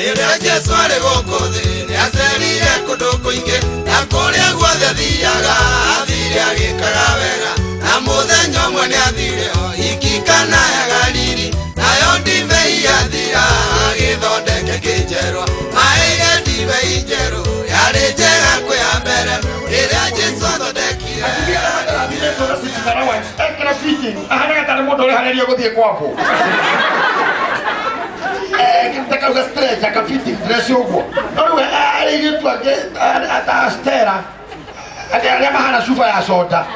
Rĩrĩa Jesu arĩ gũkũ thĩ nĩacerire kũndũ kũingĩ, na kũrĩa guothe athiaga athire agĩkaga wega. Na mũthenya ũmwe nĩathire o iki kana ya Galili, nayo ndibei yathira agĩthondeka ĩngĩ njerũ. Aheire ndibei njerũ yarĩ njega kwĩ ya mbere ĩrĩa Jesu athondekire. Atumia arĩa matarathimĩtwo na sitting allowance ekĩra fitting ahanaga tarĩ mũndũ ũreharĩria gũthiĩ kwambwo. Ekĩrĩte kau ga stretch aka fitting dress ũguo. No rĩu arĩ airĩtu angĩ ta Stella arĩa arĩa mahana cuba ya soda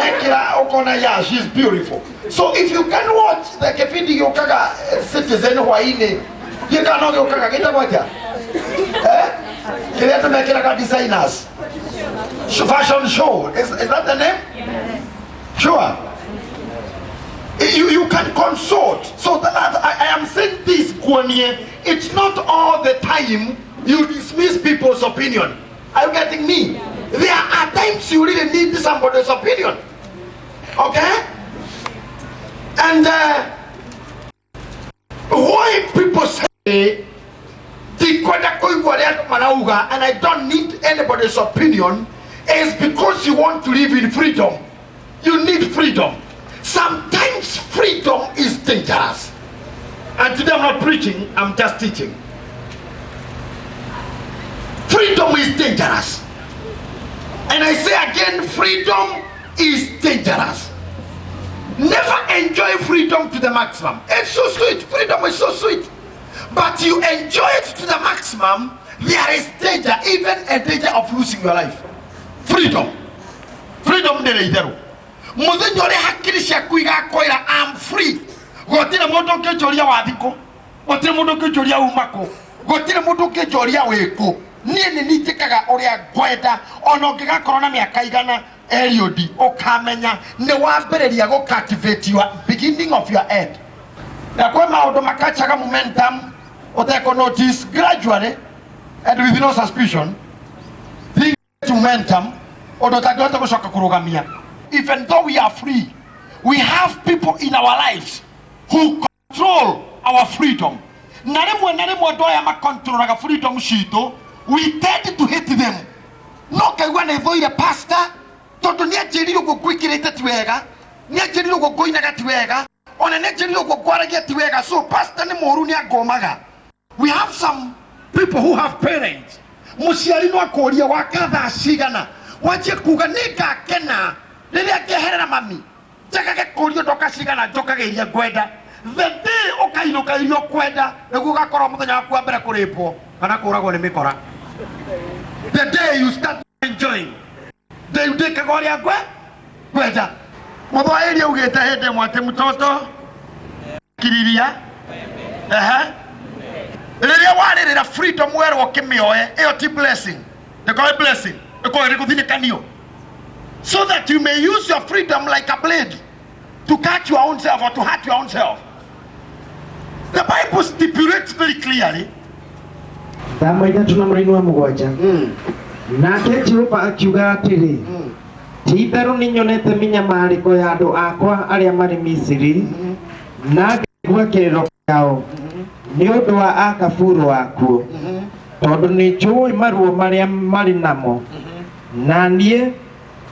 ekĩra ũkona, yeah, she's beautiful. So if you can watch the kĩbindi gĩũkaga Citizen hwainĩ, gĩka no gĩũkaga gĩtagwo atĩa, eh? Kĩrĩa andũ mekĩraga, designers fashion show, is that the name? Sure. You can consult. So that, I am saying this, Kwanie, it's not all the time you dismiss people's opinion. Are you getting me? There are times you really need somebody's opinion. Okay? And why people say ndikwenda kũigua ũrĩa andũ marauga and I don't need anybody's opinion is because you want to live in freedom. You need freedom. Sometimes freedom is dangerous. And today I'm not preaching, I'm just teaching. Freedom is dangerous. And I say again, freedom is dangerous. Never enjoy freedom to the maximum. It's so sweet. Freedom is so sweet. But you enjoy it to the maximum, there is danger, even a danger of losing your life. Freedom. Freedom ndĩrĩ itherũ. Mũthenya ũrĩa hakiri ciaku igakwĩra, "I'm free." Gũtirĩ mũndũ ũngĩnjũria wathikũ. Gũtirĩ mũndũ ũngĩnjũria uma kũ. Gũtirĩ mũndũ ũngĩnjũria wĩkũ. Niĩ nĩ njĩkaga ũrĩa ngwenda ona ũngĩgakorwo na mĩaka igana. Eliud, ũkamenya nĩ wambĩrĩria gũ cultivate your beginning of your end. Na kwĩ maũndũ makachaga momentum ũtekũ notice, gradually and with no suspicion, things get momentum ũndũ ũtangĩhota gũcoka kũrũgamia. Even though we are free, we have people in our lives who control our freedom. Na rĩmwe na rĩmwe andũ aya makontrolaga freedom citũ, we tend to hate them. No kaigua nĩ thũire pastor tondũ nĩ anjĩrire ũguo ngwĩkĩrĩte ti wega, nĩ anjĩrire ũguo ngũinaga ti wega, ona nĩ anjĩrire ũguo ngwaragia ti wega, so pastor nĩ mũũru, nĩ angũmaga. We have some people who have parents. Mũciari no akũrie waka thaa cigana, wanjie kuga nĩ ngakena rĩrĩa ngeherera mami njagage kũrio ndoka cigana, njokage iria ngwenda. The day ũkainũka iria ũkwenda nĩguo ũgakorwo mũthenya waku wa mbere kũrĩpwo kana kũragwo nĩ mĩkora. The day you start enjoying ndĩu ndĩkaga ũrĩa ngwenda. Mũthwaĩri augĩte hĩndĩ ĩmwe atĩ mtoto kiriria ehe rĩrĩa warĩrĩra freedom werwo kĩmĩoe, ĩyo ti blessing, ndĩkorwo blessing, ĩkorwo ĩrĩ gũthinĩkanio so that you may use your freedom like a blade to cut your own self or to hurt your own self. The Bible stipulates very clearly. Thama 3 na mũraini wa 7. Nake Jehova akiuga atĩrĩ, ti itherũ nĩnyonete mĩnyamarĩko ya andũ akwa arĩa marĩ Misiri, na ngaigua kĩrĩro kĩao nĩ ũndũ wa akaburu akuo, tondũ nĩ njũĩ maruo marĩa marĩ namo, na niĩ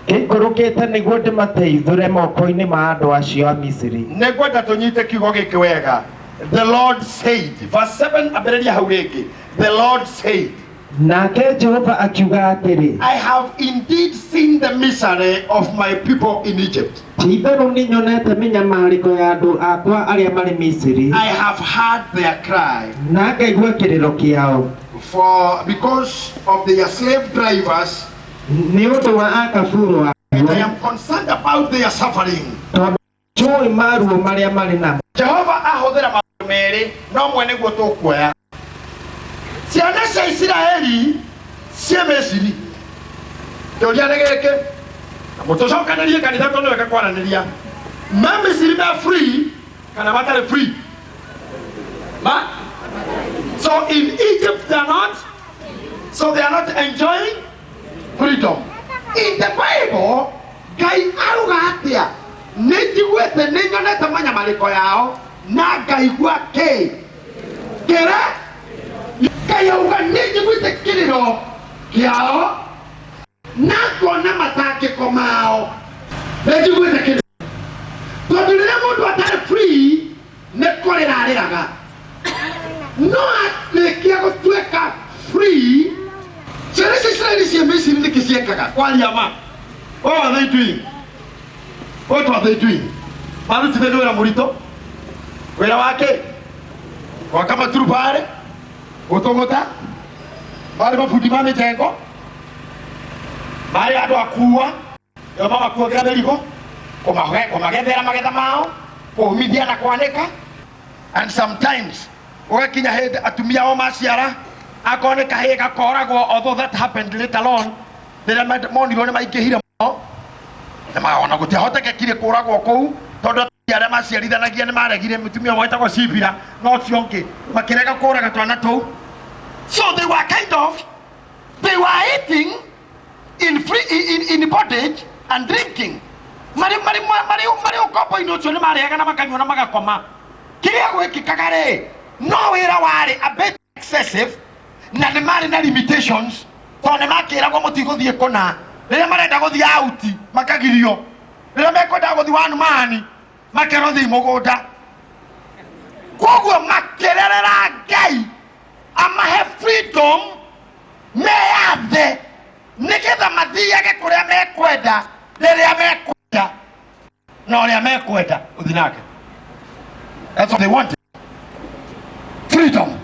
ngĩikũrũkĩte nĩguo ndĩmateithũre moko-inĩ ma andũ acio a Misiri. Nĩ ngwenda tũnyite kiugo gĩkĩ wega. The Lord said, verse 7, ambĩrĩria hau rĩngĩ. The Lord said. Nake Jehova akiuga atĩrĩ, I have indeed seen the misery of my people in Egypt. Ti itherũ nĩnyonete mĩnyamarĩko ya andũ akwa arĩa marĩ Misiri. I have heard their cry na ngaigua kĩrĩro kĩao for because of their slave drivers, nĩ ũndũ wa akaburu and I akuo, am concerned about their suffering. Tondũ njũĩ maruo marĩa marĩ namo. Jehova ahũthĩra maũndũ merĩ, no mwe nĩguo tũkuoya. Ciana cia Isiraeli ciĩ Misiri, kĩũria nĩ gĩkĩ, na mũtũcokanĩrie kanitha tondũ wega kwaranĩria, me Misiri me free kana matarĩ free? Ma so in Egypt they are not, so they are not enjoying freedom. In the Bible, Ngai auga atĩa? Nĩ njiguĩte, nĩ nyonete manyamarĩko yao na ngaigua kĩ kĩre. Ngai auga nĩ njiguĩte kĩrĩro kĩao na ngona matangĩko mao. Nĩ njiguĩte kĩrĩro, tondũ rĩrĩa mũndũ atarĩ free nĩ kũrĩra arĩraga, no arĩkia gũtuĩka free. Ciana cia Isiraeli ciĩ Misiri nĩkĩ ciekaga kwaria ma? What are they doing? What are they doing? Marutithĩrio wĩra mũritũ, wĩra wake gwaka maturubarĩ, gũtũgũta, marĩ mabundi ma mĩjengo, marĩ andũ akua nĩo mamakuagĩra mĩrigo, kũmagethera magetha mao, kũmithia na kwanĩka. And sometimes ũgakinya hĩndĩ atumia ao maciara, akorwo nĩ kahĩĩ gakoragwo, although that happened later on, rĩrĩa monirwo nĩ maingĩhire mũno, na ona gũtiahotekekire kũragwo kũu, tondũ atumia arĩa maciarithanagia nĩ maregire. Mũtumia ũmwe wetagwo Shifira na ũcio ũngĩ makĩrega kũraga twana tũu. So they were kind of, they were eating in free, in bondage and drinking. Marĩ ũkombo-inĩ ũcio nĩ marĩaga na makanyua na magakoma. Kĩrĩa gwĩkĩkaga rĩ, no wĩra warĩ a bit excessive na nĩ marĩ na limitations, tondũ nĩ makĩragwo mũtigũthiĩ kũna. Rĩrĩa marenda gũthiĩ out makagirio, rĩrĩa mekwenda gũthiĩ one man makerwo thiĩ mũgũnda. Koguo makĩrerera Ngai amahe freedom meyathe, nĩgetha mathiage kũrĩa mekwenda, rĩrĩa mekwenda na ũrĩa mekwenda ũthi nake. That's what they wanted, freedom.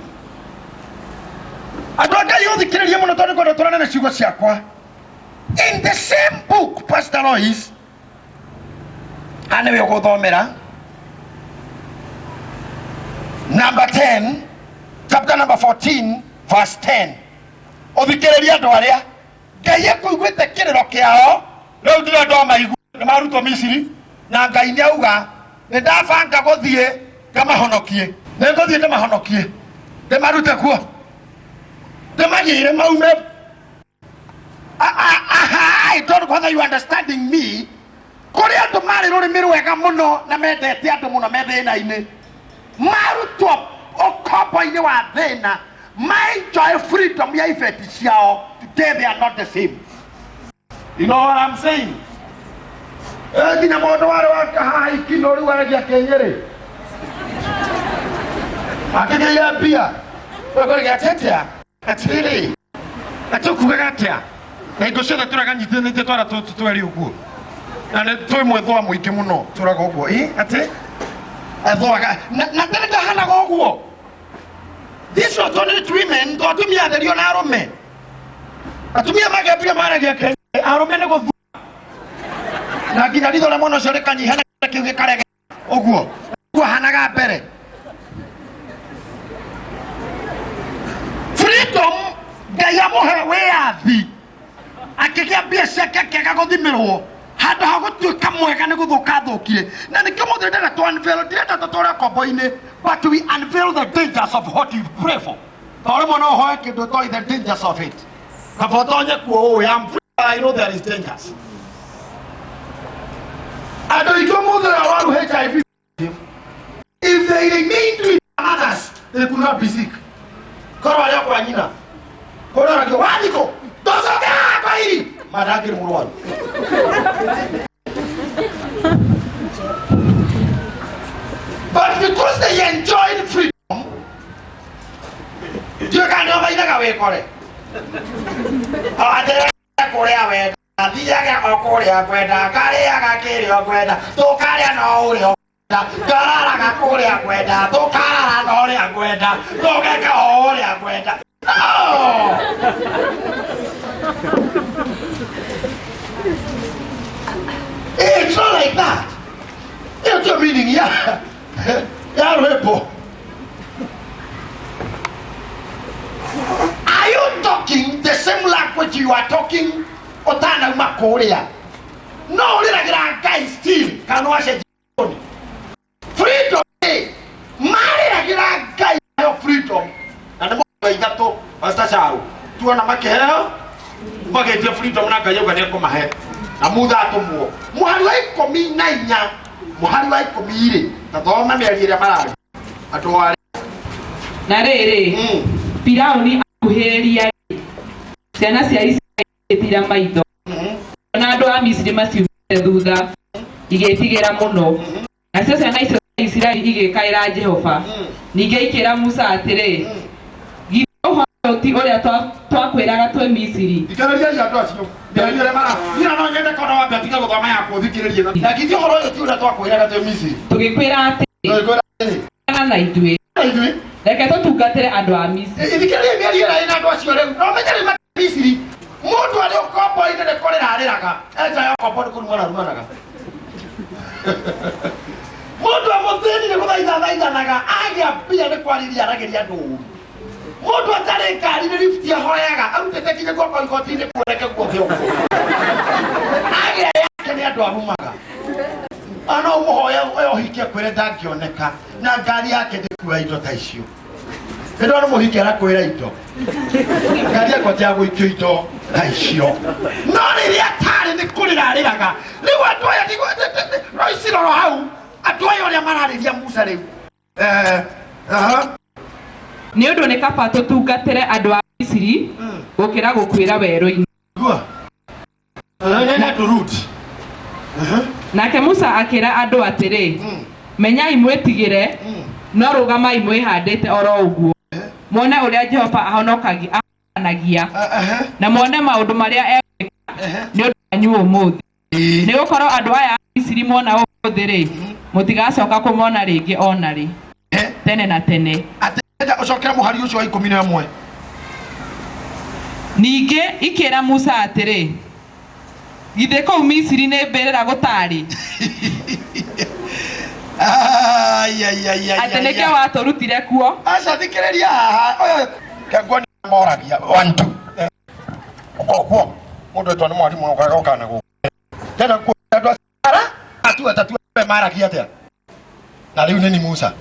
Andũ a Ngai, ũthikĩrĩrie mũno tondũ kwenda tũrane na ciugo ciakwa. In the same book, Pastor Lois, haha nĩwe ũgũthomera number 10, chapter number 14 verse 10. Ũthikĩrĩrie andũ arĩa Ngai ekũiguĩte kĩrĩro kĩao. Rĩu ndirenda ũmaigue. Nĩ marutwo Misiri na Ngai nĩ auga, nĩ ndabanga gũthiĩ ngamahonokie, nĩ ngũthiĩ ndĩmahonokie, ndĩmarute kuo, ndĩmagĩre maume. I don't know whether you understanding me. Kũrĩ andũ marĩ rũrĩmĩ rwega mũno na mendete andũ mũno me thĩna-inĩ, marutwo ũkombo-inĩ wa thĩna, ma enjoy freedom ya ibeti ciao. Today they are not the same. You know what I'm saying? Eh, nginya mũndũ warĩ wa kahaha ikino rĩu aragia kĩnyĩrĩ akĩgĩire mbia ũkũrĩga atĩa atĩrĩrĩ atĩkugaga atĩa na hingo ciothe tũraga nyitithanĩtie twara twerĩ ũguo na nĩ twĩ mwĩthũa mũingĩ mũno tũraga ũguo ĩ atĩ ethũaga na tene ndahanaga ũguo. This not only to women, to atumia atherio na arũme. Atumia magĩambia maragia ke arũme nĩ gũthua na nginya ritho rĩa mwana ũcio rĩkanyiha na kĩu gĩkarega ũguo ũguo hanaga mbere. Freedom, Ngai amũhe wĩyathi, akĩgĩa mbia ciake, akĩaga gũthimĩrwo. Handũ ha gũtuĩka mwega nĩ gũthũka athũkire. Na nĩkĩo mũthĩ ndĩrenda tũ unveil, ndirenda tũtũre kombo-inĩ, but we unveil the dangers of what you pray for, tondũ rĩmwe no ũhoe kĩndũ ũtoĩ the dangers of it. Kaba ũtonye kuo ũũ, I'm free, I know there is dangers. Andũ aingĩ ũmũthĩ arwaru HIV, if they remained with others, they could not be sick. Korwo arĩ o kwa nyina kũroragio wathikũ ndũcoke haha kwa iri mandangĩrĩ mũrwaru. But because they enjoyed freedom, ndiũĩ kana nĩo mainaga wĩkore atĩrĩ kũrĩa wenda, thiage o kũrĩa kwenda, karĩaga kĩrĩa ũkwenda, tũkarĩa no ũrĩa ũkwenda, ngararaga kũrĩa kwenda, tũkarara no ũrĩa ngwenda, tũgeka o ũrĩa ngwenda. No! It's not like that. Ĩyo tiyo meaning ya rwĩmbo. Are you talking the same language you are talking ũtanauma kũrĩa? No ũrĩragĩra Ngai still kana wacenjia? Freedom ĩ marĩragĩra Ngai nayo freedom na nĩ mũndũ ithatũ. Pastor Charo, tuona makĩheo, magĩtia freedom na Ngai auga nĩ ekũmahe na Mutha atũmwo. Mũhari wa 14, mũhari wa 10 rĩ, ta thoma mĩario ĩrĩa mararia andũ arĩa. Na rĩrĩ, Firauni akuhĩrĩria rĩ, ciana cia Isiraeli igĩtiira maitho na andũ a Misiri maciumĩte thutha, igĩĩtigĩra mũno. Nacio ciana icio cia Isiraeli igĩkaĩra Jehova. Ningĩ ikĩĩra Musa atĩrĩ, Githĩ ũhoro ũyũ ti ũrĩa twakwĩraga twĩ Misiri? Thikĩrĩriai andũ acio. Thikĩrĩria ũrĩa mara. Nina no nyende kona wambe atige gũthoma yaku ũthikĩrĩrie. Na githĩ ũhoro ũyũ ti ũrĩa twakwĩraga twĩ Misiri? Tũgĩkwĩra atĩrĩ, Tũgĩkwĩra atĩrĩ, Tigana na ithuĩ, na ithuĩ. reke tũtungatĩre andũ a Misiri. Ithikĩrĩria mĩario ĩrĩa ĩna andũ acio rĩu. No menye rĩu matirĩ Misiri. Mũndũ arĩ ũkombo-inĩ nĩ kũrĩra arĩraga. Enja ya ũkombo nĩ kũrumana arumanaga. Mũndũ e mũthĩni nĩ gũthaitha athaithanaga. Agĩa mbia nĩ kwarĩria aragĩria andũ ũru. Mũndũ atarĩ ngari nĩ lift ahoyaga. Arutĩte nginya guoko igoti-inĩ kuoneke guothe ũguo. Agĩa yake nĩ andũ arumaga. Ana ũmũhoya ũhiki akwĩre ndangĩoneka na ngari yake ndĩkuoya indo ta icio. Nĩ ndona mũhiki arakwĩra indo. Ngari yakwa ti ya gũikio indo ta icio. No rĩrĩa atarĩ nĩ kũrĩra arĩraga. Rĩu andũ aya no ici roro hau. Andũ aya ũrĩa mararĩria Musa rĩu. Aha. Nĩ ũndũ nĩ kaba tũtungatĩre andũ a Misiri gũkĩra gũkuĩra werũ-inĩ. Gua. Nene turudi. Nake Musa akĩra andũ atĩrĩ, Menyai mwĩtigĩre, no rũgamai mwĩhandĩte oro ũguo, muone ũrĩa Jehova ahonokagia, na muone maũndũ marĩa egwĩka nĩ ũndũ wanyu ũmũthĩ. Nĩ gũkorwo andũ aya a Misiri muona ũmũthĩ rĩ, mũtigacoka kũmona rĩngĩ o na rĩ, tene na tene. Atenda ũcokere mũhari ũcio wa 11. Ningĩ ikĩra Musa atĩrĩ, Githĩ kũu Misiri nĩ mbĩrĩra gũtarĩ? Ai, ai, ai, ai, Atĩ ai, nĩkĩo ai. watũrutire kuo? Aca thikĩrĩria haha. Ũyũ kengwo nĩ moragia. 1 2. Koguo mũndũ etwo nĩ mwarimũ ũkaga na gũkũ. Tena kuo andũ ara atua tatu maragia atĩa? Na rĩu nĩ ni Musa.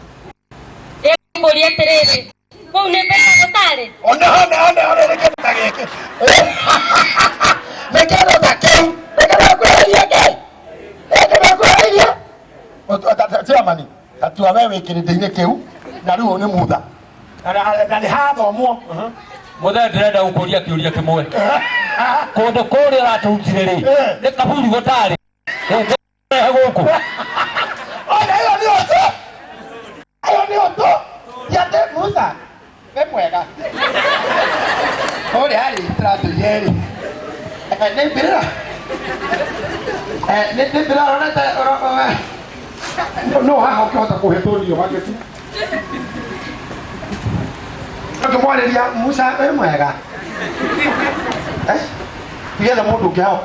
Ĩkũria atĩrĩrĩ, kũu nĩ mbĩrĩra gũtarĩ? One one one one nĩ kĩndũ ta gĩkĩ. Nĩ kĩndũ ta kĩu. Nĩ kĩndũ kwĩrĩria kĩ. Nĩ kĩndũ kwĩrĩria. Chairman, tatua we wĩ kĩrĩndĩ-inĩ kĩu na rĩu nĩ mutha. Na nĩ hathomwo. Mũthee ndĩrenda gũkũria kĩũria kĩmwe. Kũndũ kũrĩa ũratũrutire rĩ, nĩ kaburi gũtarĩ. Ũngĩrehe gũkũ. Ona ĩyo nĩ ũtũ. Ĩyo nĩ ũtũ. Ti atĩ Musa nĩ mwega. Kũrĩa rĩ tũratũire rĩ. Nĩ mbĩrĩra. Nĩ mbĩrĩra ũronete no haha ũkĩhota kũhĩtũrio wagĩtu. Ũkĩmwarĩria Musa wĩ mwega. Tigetha mũndũ ũngĩ hau.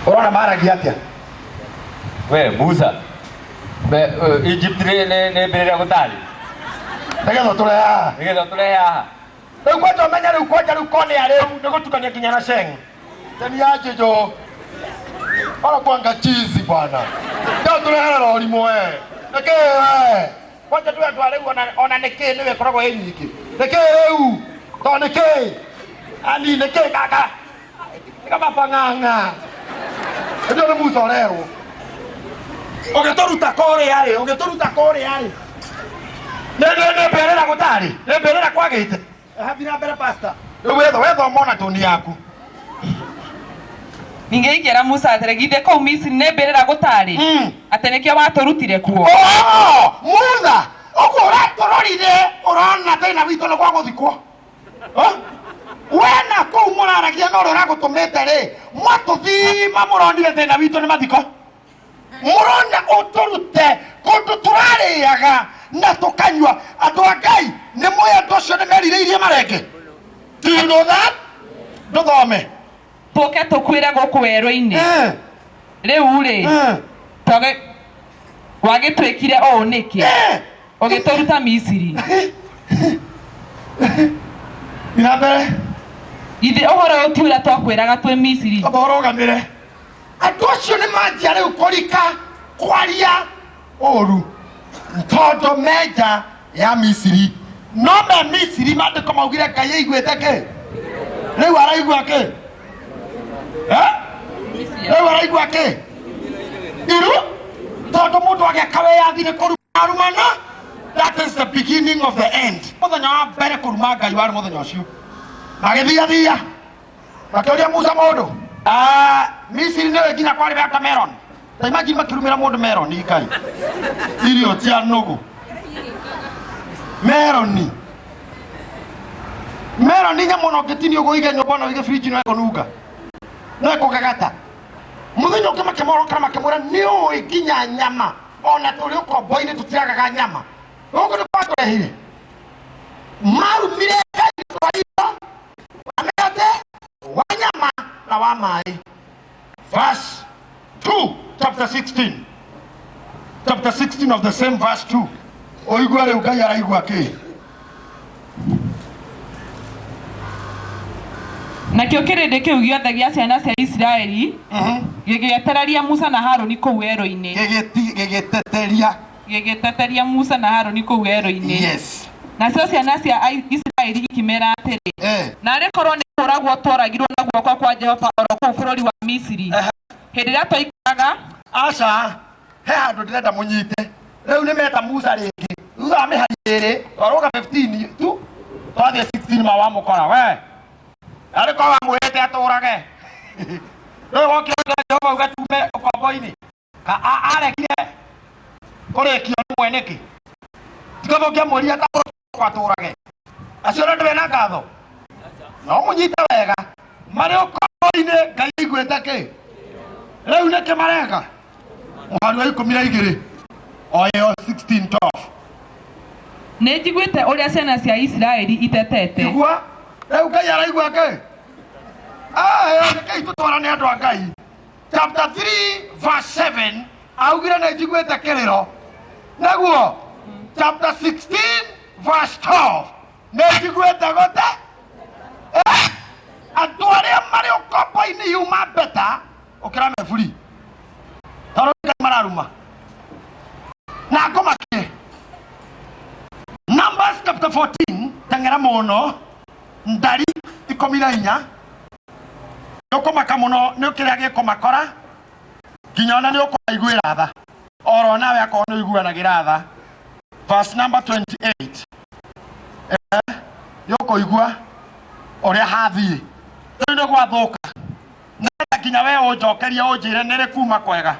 Ũrona maragia atĩa? We Musa. Egypt nĩ mbĩrĩra gũtarĩ. Nĩgetha ũtũrehe haha. Nĩgetha ũtũrehe haha. Rĩu kwanja ũmenye rĩu kwanja rĩu kone ya rĩu nĩ gũtukania nginya na sheng. Teni ya njijo. Ora kwanga chizi bwana. Ndio tũrehere rori mwe. Nĩkĩ we? Kwanja tu andũ a rĩu ona nĩkĩ nĩwe ĩkoragwo ĩ nyingĩ. Nĩkĩ rĩu? To nĩkĩ? Ani nĩkĩ kaka? Nĩkamabang'ang'a. Ndio nĩ Musa ũrerwo. Ũgĩtũruta kũrĩa rĩ, ũgĩtũruta kũrĩa rĩ. Nĩ nĩ nĩ mbĩrĩra gũtarĩ. Nĩ mbĩrĩra kwagĩte. Hathiĩ na mbere pastor. Rĩu wetho wethoma ona tũni yaku. Ningĩ ikĩra Musa atĩrĩ, Githĩ kũu Misiri nĩ mbĩrĩra gũtarĩ? Atĩ nĩkĩo watũrutire kuo? Oh, Musa, ũguo ũratũrorire ũrona thĩna witũ nĩ gwa gũthikwo. We na kũu mũraragia na ũrĩa ũragũtũmĩte rĩ, mwatũthima mũronire thĩna witũ nĩ mathiko. Mũrona ũtũrute kũndũ tũrarĩaga na tũkanyua. Andũ a Ngai nĩ mũĩ andũ acio nĩ merirĩirie marenge. Do you know that? Ndũthome. Tũke tũkuĩre gũkũ werũ-inĩ. Rĩu rĩ, wagĩtwĩkire ũũ nĩkĩ? Ũgĩtũruta Misiri. Na mbere. Githĩ ũhoro ũyũ ti ũrĩa twakwĩraga twĩ Misiri? Amba ũrũgamĩre. Andũ acio nĩ manjia rĩu kũrika kwaria ũru tondũ menja ya Misiri. No me Misiri maandĩko maugire Ngai aiguĩte kĩ? Rĩu araigua kĩ? Rĩu araigua kĩ? Iru tondũ mũndũ ageka wĩyathi nĩ kũrumana arumana. That is the beginning of the end. Mũthenya wa mbere kũruma Ngai warĩ mũthenya ũcio. Magĩthiathia makĩũria Musa mũndũ. Ah, Misiri nĩwe nginya kwarĩ watermelon. Ta imagine makĩrumĩra mũndũ meroni Ngai. Irio cia nũgũ. Meroni. Meroni nyamũ no ngĩtinio ũguo ũige nyũmba na ũige fridge no ĩkũnunga. No ĩkũgagata. Mũthenya ũngĩ makĩmorokera makĩmwĩra nĩ ũĩ nginya nyama ona tũrĩ ũkombo-inĩ tũtiragaga nyama. Gũkũ nĩ kwatũrehire. Marumire Ngai nĩ ũndũ wa irio, wa mĩgate, wa nyama na wa maĩ. Verse 2, chapter 16. Chapter 16 of the same verse 2. Ũigue rĩu Ngai araigua kĩ? Nakĩo kĩrĩndĩ kĩu gĩothe gĩa ciana cia Isiraeli gĩgĩetereria Musa na Harũni kũu werũ-inĩ. Gĩgĩteteria. Gĩgĩteteria Musa na Harũni kũu werũ-inĩ. Yes. Nacio ciana cia Isiraeli ikĩmeera atĩrĩ, Eh. Naarĩ korwo nĩ kũũragwo tworagirwo na guoko kwa Jehova o ro kũu bũrũri wa Misiri, hĩndĩ ĩrĩa twaikaraga. Aca, he handũ ndĩrenda mũnyite. Rĩu nĩ meta Musa rĩngĩ. Thutha wa mĩhari ĩrĩ, twarũga 15 tu, twathiĩ 16 ma wamũkora we. Arĩ korwo wamwĩrĩte atũrage. Rĩu wokire ũkĩra Jehova uga tume ũkombo-inĩ. Ka aregire kũrĩkio nĩ mwene kĩ. Tikaba ũkĩamwĩrire atũrage. Acio nĩ ndĩwe na ngatho. No mũnyite wega. Marĩ ũkombo-inĩ Ngai aiguĩte kĩ. Rĩu nĩkĩ mareka? Mũhari wa 12 o ĩyo 16 12. Nĩ njiguĩte ũrĩa ciana cia Isiraeli itetete. Igua rĩu Ngai araigua kĩ? Ah, rekei tũtwarane andũ a Ngai. Chapter 3 verse 7 augire nĩ njiguĩte kĩrĩro. Naguo chapter 16 verse 12 nĩ njiguĩte gũte. Eh, andũ arĩa marĩ ũkombo-inĩ yuma beta ũkĩra meburi. Tondũ Ngai mararuma. Na ngũmakie. Numbers chapter 14 teng'era mũno ndari 14 nĩ ũkũmaka mũno nĩ kĩrĩa gĩkũmakora nginya ona nĩ ũkũmaiguĩra tha oro nawe akorwo nĩ ũiguanagĩra tha. Verse number 28 nĩ ũkũigua ũrĩa hathiĩ rĩu nĩ gwathũka nĩgetha nginya we ũnjokerie ũnjĩre nĩ rĩ kuma kwega.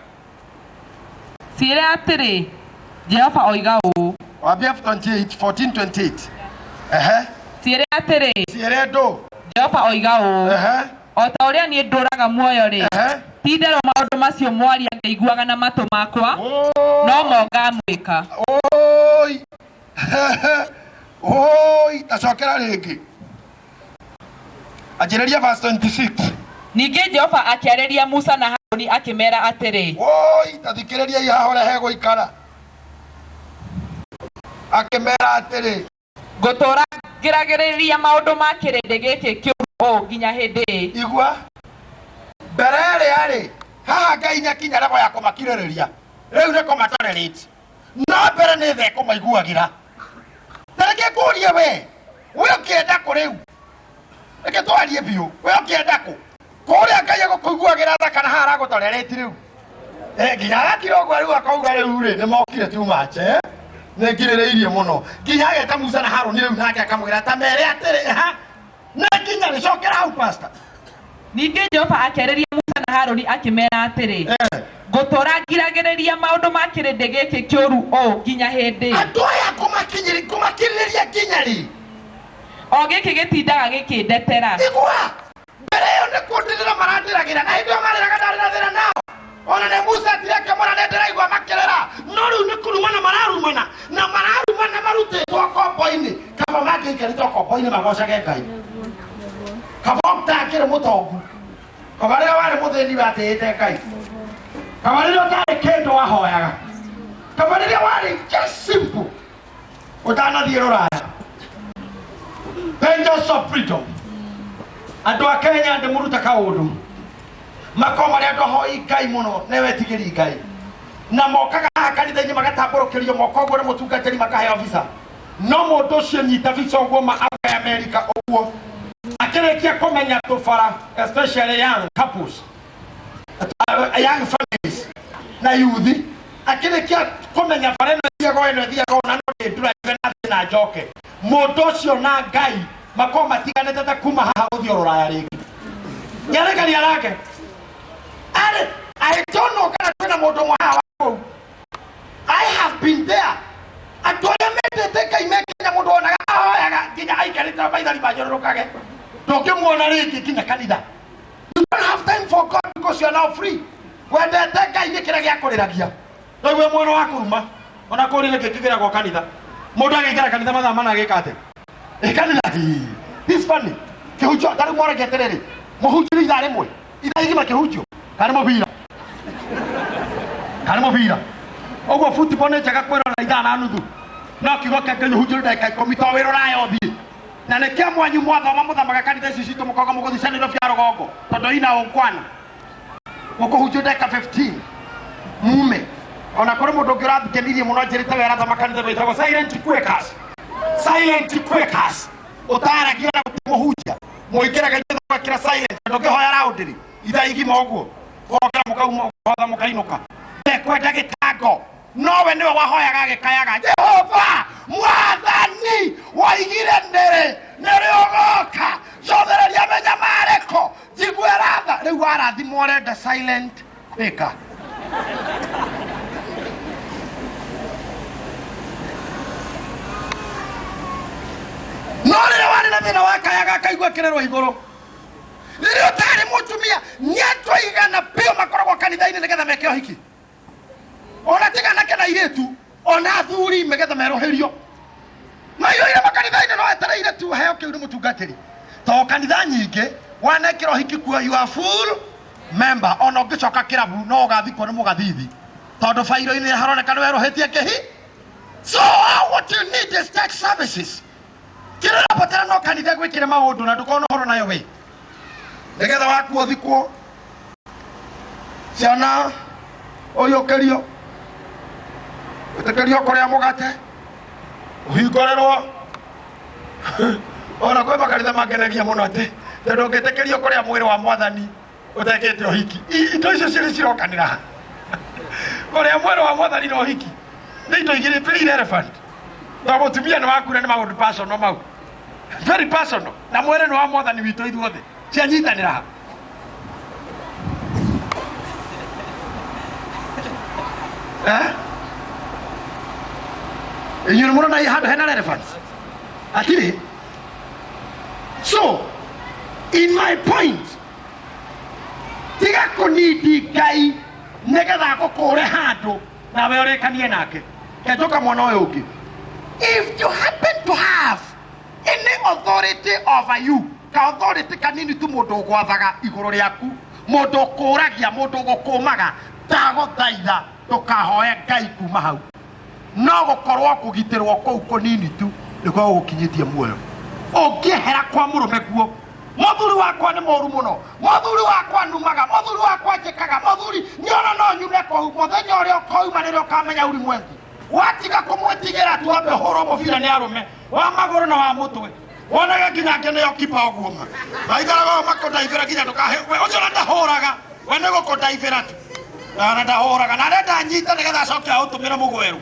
Ciĩre atĩrĩ, Jehova oiga ũũ. Wambia 28 14 28 ehe. Ciĩre atĩrĩ, Ciĩre ndũ. Jehova oiga ũũ. Ehe. O ta ũrĩa niĩ ndũũraga muoyo-rĩ, Ehe. ti-itherũ maũndũ macio mwaria ngĩiguaga na matũ makwa, no mo ngamwĩka. Oi. Oi, tacokera rĩngĩ. Anjĩrĩria verse 26. Ningĩ Jehova akĩarĩria Musa na Harũni akĩmeera atĩrĩ. Oi, ta thikĩrĩriai haha ũrĩa hegũikara. Akĩmera atĩrĩ. Ngũtũũra ngiragĩrĩria maũndũ ma kĩrĩndĩ gĩkĩ kĩũru ũũ nginya hĩndĩ ĩ? Igua. Mbere ĩrĩa rĩ, haha Ngai nĩakinya level ya kũmakirĩrĩria. Rĩu nĩ kũmatolerate. No mbere nĩ tha ĩkũmaiguagĩra. Ta reke ngũrie we, we ũkĩenda kũ rĩu? Reke twarie biũ, we ũkĩenda kũ? Kũrĩa Ngai egũkũiguagĩra tha kana haha aragũtolerate rĩu? Eh, nginya agakira ũguo rĩu akauga rĩu rĩ nĩ mokire too much eh? Nĩ ngirĩrĩirie mũno nginya ageta Musa na Harũni rĩu nake akamwĩra ta mere atĩrĩ ha nĩ nginya rĩcokera hau pastor. Ningĩ Jehova akĩarĩria Musa na Harũni akĩmeera atĩrĩ, Ngũtũũra ngiragĩrĩria maũndũ ma kĩrĩndĩ gĩkĩ kĩũru ũũ nginya hĩndĩ ĩ? Andũ aya ngũmakirĩrĩria nginya rĩ? O gĩkĩ gĩtindaga gĩkĩndetera. Igua! Mbere ĩyo nĩ kũndĩrĩra marandĩragĩra, na hĩndĩ ĩyo marĩraga ndarĩ na thĩna nao. Ona nĩ Musa etire akĩmwĩra nĩ ndĩraigua makĩrĩra, no rĩu nĩ kũrumana mararumana, na mararumana marutĩtwo ngombo-inĩ. Kaba mangĩaikarĩte ũkombo-inĩ magocage Ngai. Kaba ũtangĩrĩ mũtongu, kaba rĩrĩa warĩ mũthĩni watĩĩte Ngai, kaba rĩrĩa ũtarĩ kĩndũ wahoyaga, kaba rĩrĩa warĩ just simple ũtanathiĩ rũraya. Dangers of freedom. Andũ a Kenya ndĩmũrute kaũndũ, makorwo marĩ andũ ahoi Ngai mũno na wetigĩri Ngai, na mokaga haha kanitha-inĩ magatambũrũkĩrio moko ũguo nĩ mũtungatĩri makaheo visa, no mũndũ ũcio nyita visa ũguo ma auga Amerika ũguo akĩrĩkia kũmenya tũbara, especially young couples, young families na youth, akĩrĩkia kũmenya bara ĩno ĩthiaga ũũ, ĩno ĩthiaga ũũ, na no ndĩ drive. njoke mũndũ ũcio na Ngai makorwo matiganĩte ta kuma haha gũthiĩ rũraya rĩngĩ nĩarĩkaria nake arĩ. I don't know kana kwĩna mũndũ ũmwe haha wa kũu. I have been there. Andũ arĩa mendete Ngai me Kenya, mũndũ wonaga ahoyaga nginya aikarĩte maithori manyũrũrũkage, ndũngĩmuona rĩngĩ nginya kanitha. You don't have time for God because you are now free. Wendete Ngai nĩ kĩrĩa gĩakũrĩragia rĩu wĩ mwana wa kũruma ona kũrĩ nĩkĩ kĩgĩragwo kanitha. Mũndũ agĩikara kanitha mathaa mana agĩka atĩa ĩ kanitha? Hii, this funny kĩhunjio ta rĩu mwareke atĩrĩrĩ, mũhunjĩrio ithaa rĩmwe, ithaa igima kĩhunjio kana mũbira kana mũbira ũguo. Football nĩ njega kwĩrora ithaa na nuthu, no kiugo kĩa Ngai ũhunjĩrio ndagĩka 10 to wĩra ũraya ũthiĩ na nĩkĩo mwanyu mwathoma mũthamaga kanitha ici citũ mũkoga mũgũthiĩ cia Nairobi ya rũgongo tondũ ina ũngwana mũkũhunjio ndagĩka 15 mume. Ona kũrĩ mũndũ ũngĩ ũrathikenirie mũno njĩrĩte wera thoma kanitha wĩtagwo Silent Quakers. Silent Quakers ũtaragia na gũtirĩ mũhunjia, mũingĩraga nyũmba gwekĩra silent tondũ ũngĩhoya round-rĩ ithaa igima ũguo wokĩra mũkauma ũkahotha mũkainũka ndekwenda gĩtango. Nowe nĩwe wahoyaga agĩkayaga, "Jehova Mwathani, waigire nĩrĩ nĩrĩ ũgoka cothereria mĩnyamarĩko njigue ratha." Rĩu warathimwo ũrenda silent Quaker. No rĩrĩa warĩ na thĩna wakayaga akaigua kĩrĩrwo igũrũ. Rĩrĩa ũtarĩ mũtumia, nĩ andũ aigana biũ makoragwo kanitha-inĩ nĩgetha meke ũhiki, ona tiga anake na airĩtu, ona athuri, nĩgetha merũhĩrio maiyũire makanitha-inĩ, no etereire tu heo kĩu nĩ mũtungatĩri to kanitha nyingĩ wanekĩra ũhiki kuo, you are full member. Ona ũngĩcoka kĩrabu no ũgathikwo nĩ mũgathithi tondũ bairo-inĩ haroneka nĩ werũhĩtie kĩhi. So what you need is church services. Kĩrĩa ũrabatara no kanitha gwĩkĩre maũndũ na ndũkorwo na ũhoro nayo we nĩgetha waku ũthikwo, ciana ũiyũkĩrio, wĩtĩkĩrio kũrĩa mũgate, ũhingũrĩrwo. Ona kwĩ makanitha mangenagia mũno atĩ tondũ ũngĩtĩkĩrio kũrĩa mwĩrĩ wa Mwathani ũtekĩte ũhiki. Indo icio cierĩ cirokanĩra, kũrĩa mwĩrĩ wa Mwathani na ũhiki nĩ indo igĩrĩ very relevant to mũtumia nĩ waku na nĩ maũndũ personal mau, very personal, na mwĩrĩ nĩ wa Mwathani witũ ithuothe, cianyitanĩra ha. Eh? Inyuĩ nĩ mũrona handũ hena relevance atirĩ. So in my point, tiga kũnindi Ngai nĩgetha agũkũre handũ nawe ũrĩkanie nake. Kenjoka mwana ũyũ ũngĩ, if you happen to have any authority over you, ka authority kanini tu, mũndũ ũgwathaga igũrũ rĩaku, mũndũ ũkũragia, mũndũ ũgũkũmaga, ndagũthaitha ndũkahoe Ngai kuma hau. No gũkorwo kũgitĩrwo kũu kũnini tu nĩkuo gũgũkinyĩtie muoyo. Ũngĩehera kwa mũrũme kuo, "Mũthuri wakwa nĩ mũru mũno, mũthuri wakwa numaga, mũthuri wakwa njĩkaga, mũthuri nĩona no nyume kũu," mũthenya ũrĩa ũkoima rĩrĩa ũkamenya ulimwengu watiga kũmwĩtigĩra tu, ambe ũhũrwo mũbira nĩ arũme wa magũrũ na wa mũtwe, wonage nginya angĩ nĩo kipa ũguo ma maikaraga ũguo makũndaibĩra nginya ndũkahe we ũcio na ndahũraga, we nĩ gũkũndaibĩra tu na ndahũraga na arenda nyite nĩgetha acoke aũtũmĩre mũgweru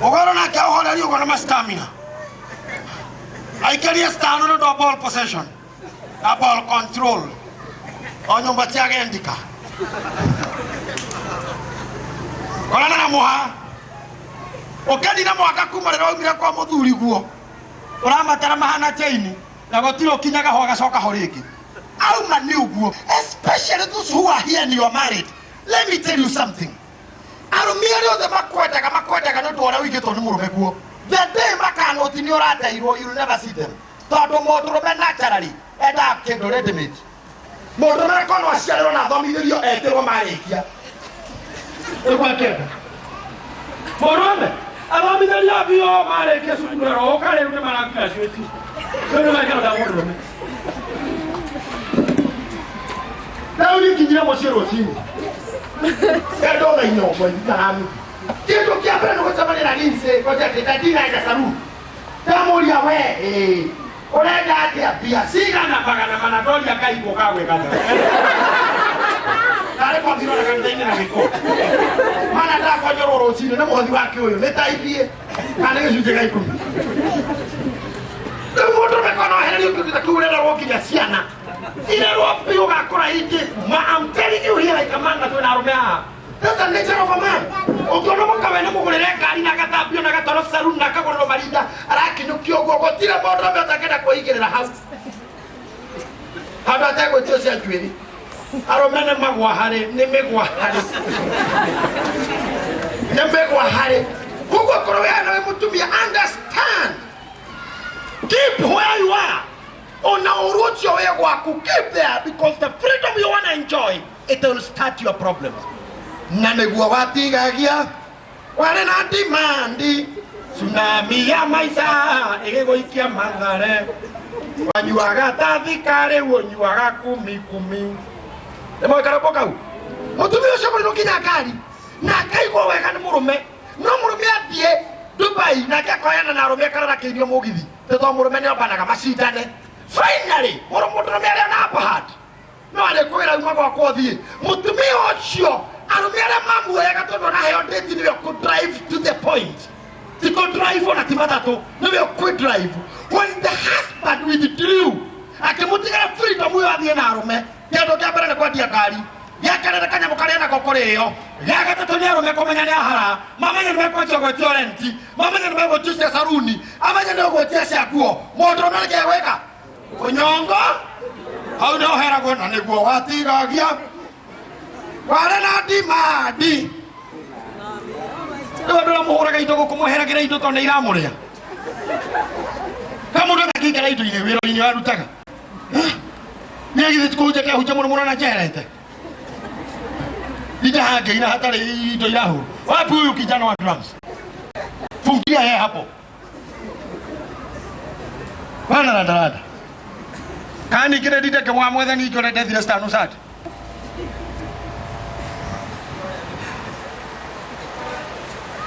mũgweru nake aũhorerie ũguo na mastamina aikĩrie stano nĩ ũndũ wa ball possession na ball control o nyũmba ciagendika korana na mũha ũkenire mwaka kuma rĩrĩa waumire kwa mũthuri guo ũramatara mahana chaini na gũtirĩ ũkinyaga ho agacoka ho rĩngĩ auma nĩ ũguo. Especially those who are here and you are married, let me tell you something. Arũme arĩa othe makwendaga, makwendaga nĩ ũndũ wa ũrĩa ũigĩtwo nĩ mũrũme guo. The day makanoti nĩ ũrateirwo, you will never see them, tondũ mũndũrũme naturally endaga kĩndũ ready made. Mũndũrũme akorwo no aciarĩrwo na athomithĩrio etĩrwo marĩkia nĩguo akĩenda mũndũrũme athomithĩrio biũ marĩkia cukuru ero ũka rĩu nĩ maragraduate, rĩu nĩ mekĩrwo mũndũrũme. Rĩu niĩ nginyire mũciĩ rũcinĩ ndona inyongo itaranu, kĩndũ kĩa mbere nĩ gũcemania na Lindsay ngoja atĩ ndandinaenda saluni. Ndamũria, "We ĩĩ ũrenda atĩa? Mbia cigana?" 400. Ndoria Ngai gũka gwĩka atĩa? Narĩ kwathirwo na kanitha-inĩ na gĩko. Mana ndakonjorwo rũcinĩ nĩ mũhothi wake ũyũ nĩ ta ithiĩ kana nĩ gĩcunjĩ gĩa ikũmi. Rĩu mũndũ ũrũme no ehererio kĩndũ ta kĩu ũrererwo nginya ciana. Irerwo biũ ũgakũra ingĩ. Ma I'm telling you here like a man na twĩna arũme haha. That's the nature of a man. Ũngĩona mũkawe nĩ mũgũrĩre ngari na agathambio na agatwarwo saloon na akagũrĩrwo marinda arakinyũkio ũguo gũtirĩ mũndũ ũrũme ũtangĩenda kwĩigĩrĩra hau. Handũ ategwĩtio cia njuĩrĩ. Arũme nĩ magwa harĩ, nĩ mĩgwa harĩ. Nĩ mĩgwa harĩ. Koguo korwo wĩ haha wĩ mũtumia, understand. Keep where you are. Ona ũru ũcio wĩ gwaku, keep there because the freedom you wanna enjoy, it will start your problems. Na nĩguo watigagia warĩ na dimandi tsunami ya maica ĩgĩgũikia mathare wanyuaga ta thikarĩ ũnyuaga kumi kumi nĩ moĩ karũmbo kau mũtumia ũcio kũrĩrwo nginya ngari na akaigwo wega nĩ mũrũme no mũrũme athiĩ Dubai nake akoyana na arũme akarara kĩirio mũgithi tondũ mũrũme nĩ ombanaga macindane finally mũrũ mũndũrũme arĩa na upper hand no arĩ kwĩra uma gwakwa ũthiĩ mũtumia ũcio arũme arĩa mamuoyaga tondũ araheo date nĩwe ũkũ drive to the point ti kũ drive ona ti matatũ nĩwe ũkwĩ drive when the husband withdrew akĩmũtigĩra freedom ũyũ athiĩ na arũme kĩndũ kĩa mbere nĩ kwendia ngari gĩa kerĩ nĩ kanyamũ karĩa nako kũrĩo gĩa gatatũ nĩ arũme kũmenya nĩ ahara mamenye nĩ mekwanjia gwĩtio renti mamenye nĩ megwĩtio cia saruni amenye nĩ ũgwĩtia cia nguo mũndũ ũrũme nĩ kĩĩ gwĩka kũnyongo hau nĩ ũheragwo na nĩguo watigagia warĩ na ndimandi rĩu andũ arĩa mũhũraga indo gũkũ mweheragĩra indo tondũ nĩ iramũrĩa ka mũndũ atakĩingĩra indo-inĩ wĩra-inĩ arutaga nĩ githĩ ti kũhunjia kĩahunjia mũno mũno na njeherete ndahangĩira hatarĩ indo irahũrwo wapi huyu kijana wa drums fungia yeye hapo bana randaranda kana ningĩ nĩ ndinde ngĩmwa mwathani ngĩona ndethire stano sati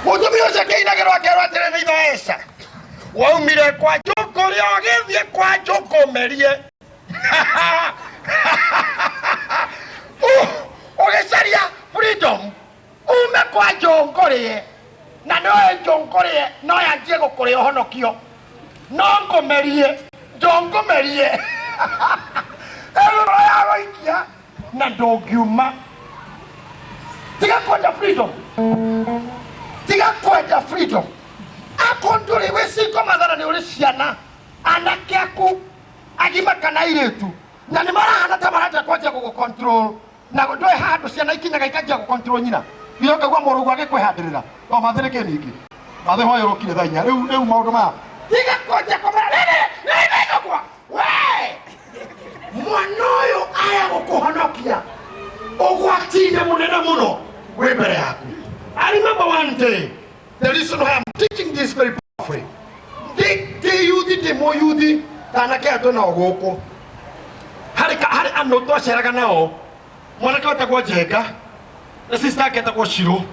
mũtumia ũcio akĩinagĩrwo akerwo atĩrĩ nĩ ithoeca waumire kwa njũkũrĩa ũgĩthiĩ kwa njũkũmerie ũgĩcaria freedom ume kwa njũngũrĩe na noe njũngũrĩe no yanjie gũkũrĩa ũhonokio no ngũmerie njũngũmerie ĩno ya gũikia na ndũngiuma tiga kwenda freedom tiga kwenda freedom akorwo ndũrĩ wĩ single mathara nĩ ũrĩ ciana anake aku agima kana airĩtu na nĩ marahana ta maranja kwanjia gũgũ control na ndũĩ handũ ciana ikinyaga ikanjia gũ control nyina iyo ngaigua mũrũgu agĩkwĩhandĩrĩra no mathĩ nĩkĩ ningĩ mathĩ hwayũrũkire thaa inya rĩu rĩu maũndũ maya tiga kwanjia kũmera rĩrĩ rĩrĩ we mwana ũyũ aya gũkũhonokia ũgwati-inĩ mũnene mũno wĩ mbere yaku I remember one day the reason why I'm teaching this very powerfully ndĩ yuthi ndĩ mũyuthi tanake atũ nao gũkũ harĩ harĩ andũ twaceraga nao mwanake wetagwo Njenga na sister yake etagwo Shiro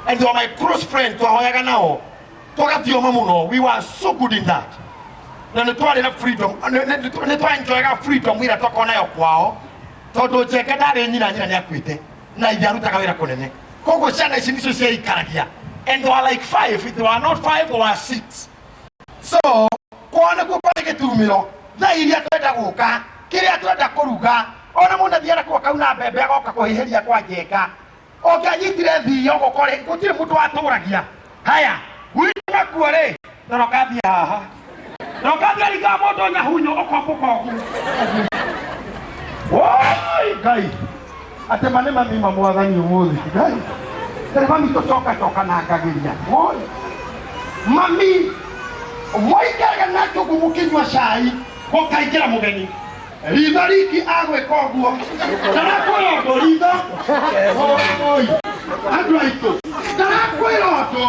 and they were my close friend twahoyaga nao tũgathioma mũno we were so good in that na nĩ twarĩ na freedom nĩ twaenjoyaga freedom ĩrĩa twakoragwo nayo kwao tondũ Njenga ndarĩ nyina nyina nĩ akuĩte na ithe arutaga wĩra kũnene koguo ciana ici nicio ciaikaragia and they were like five if they were not five they were six so kwao nĩkuo kwarĩ gĩtumĩro thaa iria twenda gũka kĩrĩa twenda kũruga ona mũndũ athiaga kuo kauna mbembe agoka kũhĩhĩria kwa Njenga ũngĩanyitire thiio gũkorĩ gũtirĩ mũndũ watũragia haya gwitũ nakuo rĩ toroka thiĩ haha roka thiĩ ringa mũndũ nyahunyo ũkombũka ũguo Woi Ngai atĩ ma nĩ mami ma mwathani ũmũthĩ Ngai tondũ mami tũcoka coka na ngagĩria woi mami mwaikaraga nake ũguo mũkĩnyua cai gũkaingĩra mũgeni ritho riki agwĩka ũguo ndarakwĩra ũndũ ritho oi andũ aitũ ndarakwĩra ũndũ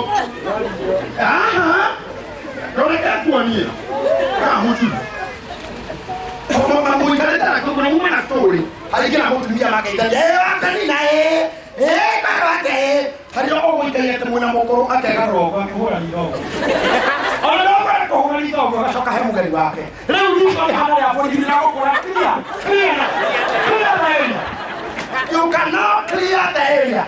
aha roreke kuonie kahutu mũikarĩte nake ũguo na mume na story harĩngĩ na mũtumia mageithania ĩ wakanina ĩ ĩ karwate ĩ harĩa ũgũikaire atĩ mwĩna mũkũrũ akegarũra ũguo akĩhũra ritho ũguo ona no kwenda kũhũra ritho ũguo agacoka he mũgeni wake rĩu ritho rĩhana rĩa borithi rĩragũkũra clear clear clear area You can now clear the area.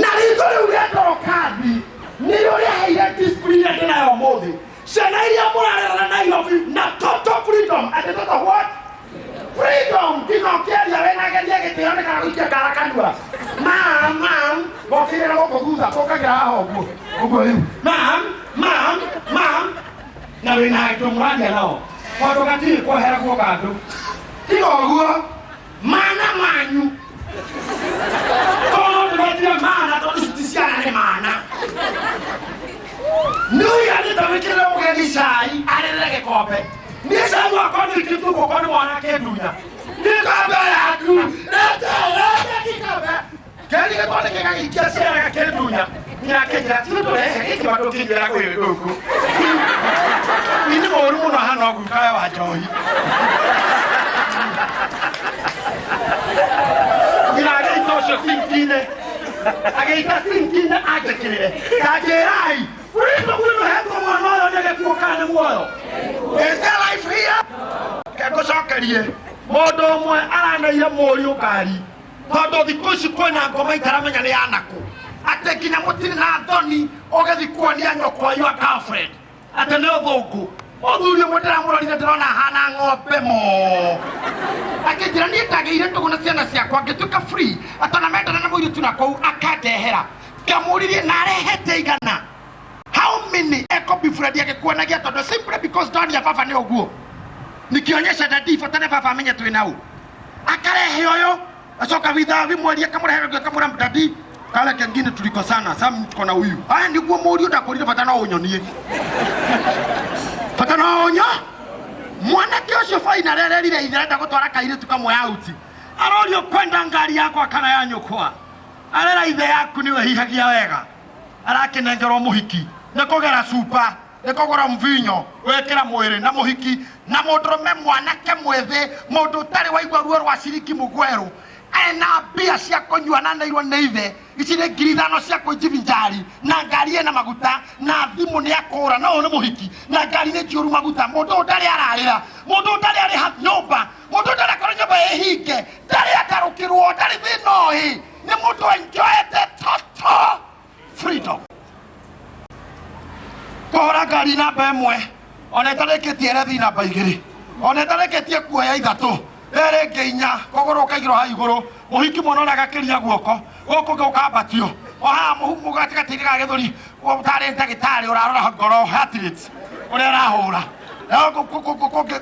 Na ritho rĩu rĩa Dorokathi nĩrĩo rĩaheire discipline ĩrĩa ndĩnayo ũmũthĩ. Ciana iria mũrarerera Nairobi na total freedom, atĩ total what? Freedom. Nginya ũkĩaria wĩna geria gĩtĩo nĩ kana gũikia kara kanua. Mam, mam, gokĩrĩra gũkũ thutha, tũkagĩra haha ũguo. Ũguo rĩu. Mam, mam, mam. Na wĩna andũ mũraria nao. Tondũ gatirĩ kwehera guoka andũ. Tiga ũguo, mana manyu. Tondũ ndũgetire mana tondũ ici ti ciana nĩ mana. Nĩ ũiganĩte wĩkĩrĩre mũgeni cai arĩrĩre gĩkombe. Niĩ cai wakwa nĩikĩtio guoko nĩ mwana akĩndunya. Gĩkombe yaku, rete, rete gĩkombe. Keri gĩtwa nĩ gĩgagĩikia ciara gakĩndunya. Nyina akĩnjĩra ti ũndũ rehe gĩkĩ bado ũkĩnjĩra kwĩ gũkũ. Ini mũru mũno hana ũguo kawe wa njohi. Nyina agĩita ũcio sinki-inĩ. Agĩita sinki-inĩ anjĩkĩrĩre. Kanjĩrai. Freedom ĩno hetwo mwana ũyũ nĩ gĩkuũ kana nĩ muoyo? Is there life here? Ngũcokerie. Mũndũ ũmwe araneire mũriũ ngari tondũ thikũ ici kwĩna ngoma itaramenya nĩ yanakũ atĩ nginya mũtirĩ na thoni ũgĩthiĩ kuonia nyũkwa your girlfriend atĩ nĩ ũthũngũ. Mũthuri ũmwe ndĩramũrorire ndĩrona ahana ng'ombe mo akĩnjĩra niĩ ndagĩire ndũgũ na ciana ciakwa ngĩtuĩka free atĩ ona mendana na mũirĩtu na kũu akandehera. Ngamũririe na arehete igana. How many eko befriend agĩkuonagia tondũ simply because ndonia baba nĩ ũguo nikionyesha dadi bata nĩ baba amenye twĩ nau akarehe ũyũ acoka withabi mweri akamũrehe ũngĩ akamũra dadi kale kengine tulikosana sasa tuko na huyu. Aya niguo mũriũ ndakũrire bata no ũnyonie bata no ũnyo. Mwanake ũcio faina rererire ithe arenda gũtwara kairĩtu kamwe out arorio kwenda ngari yakwa kana ya nyũkwa arera ithe yaku nĩwe hihagia wega arakĩnengerwo mũhiki nĩ kũgera cuba nĩ kũgũra mvinyo wĩkĩra mwĩrĩ na mũhiki na mũndũrũme mwanake mwĩthĩ mũndũ ũtarĩ waigua ruo rwa ciringi mũgwerũ ena mbia cia kũnyua na neirwo nĩ ithe ici nĩ 5,000 cia kũjivinjari na ngari ĩna maguta na thimũ nĩ akũra no ũyũ nĩ mũhiki na ngari nĩ njũru maguta mũndũ ũyũ ndarĩ ararĩra mũndũ ũyũ ndarĩ arĩha nyũmba mũndũ ũyũ ndarĩ akorwo nyũmba ĩhinge ndarĩ agarũkĩrwo ndarĩ thĩna ũĩ nĩ mũndũ enjoyete total freedom. Kũhũra ngari namba ĩmwe ona ĩtarĩkĩtie erethi namba igĩrĩ ona ĩtarĩkĩtie kuoya ithatũ rĩrĩ ĩngĩ inya kũgũrũ ũkaigĩrwo hau igũrũ mũhiki mwana ũrĩa agakĩria guoko gũkũ gũkambatio o haha mũhumu gatagatĩ-inĩ ga gĩthũri ũtarĩ ndagĩtarĩ ũrarora ngoro heart rate ũrĩa ĩrahũra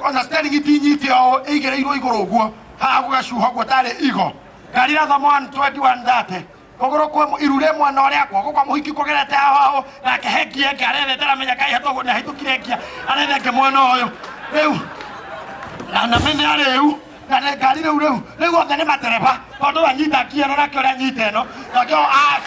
ona steering itinyite ũũ ĩigĩrĩirwo igũrũ ũguo haha gũgacuha ũguo tarĩ igo ngari irathoma 120 130 kũgũrũ kwa iru rĩ mwena ũrĩa guoko kwa mũhiki kũgerete haho nake hengie ĩngĩ arethete aramenya kaĩ hetwo nĩ ahĩtũkire ngia arethe ĩngĩ mwena ũyũ rĩu na mene arĩu na nĩ ngari rĩu rĩu rĩu othe nĩ matereba tondũ anyita ngia ĩno nake ũrĩa anyita ĩno nake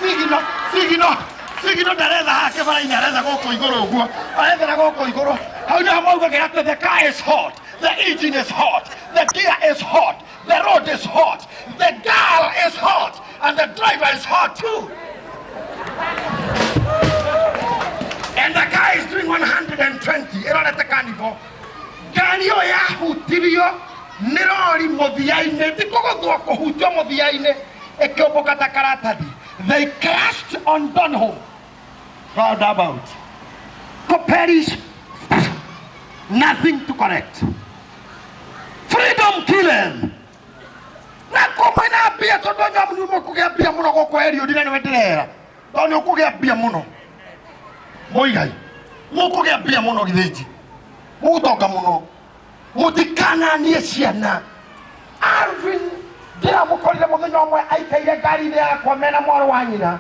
sigino sigino sigino ndaretha haha kĩbara-inĩ aretha gũkũ igũrũ ũguo arethera gũkũ igũrũ hau nĩho maugagĩra atĩ the car is hot, the engine is hot, the gear is hot, the road is hot, the girl is hot, and the driver is hot too. And the car is doing 120. Ĩrorete carnival. Ngari ĩyo yahutirio nĩ rori mũthia-inĩ, ti kũgũthwo kũhutio mũthia-inĩ, ĩkĩũmbũka ta karatathi. They crashed on Donholm roundabout. Perish, nothing to correct. Freedom killers. Na kũmwĩna mbia tondũ nyamu nĩ mũkũgĩa mbia mũno gũkũ Eliud na nĩwe ndĩrera tondũ nĩ ũkũgĩa mbia mũno mũigai mũkũgĩa mbia mũno githĩnji mũgũtonga mũno mũtikananie ciana. Alvin ndĩramũkorire mũthenya ũmwe aikaire ngari-inĩ yakwa mena mwarĩ wa nyina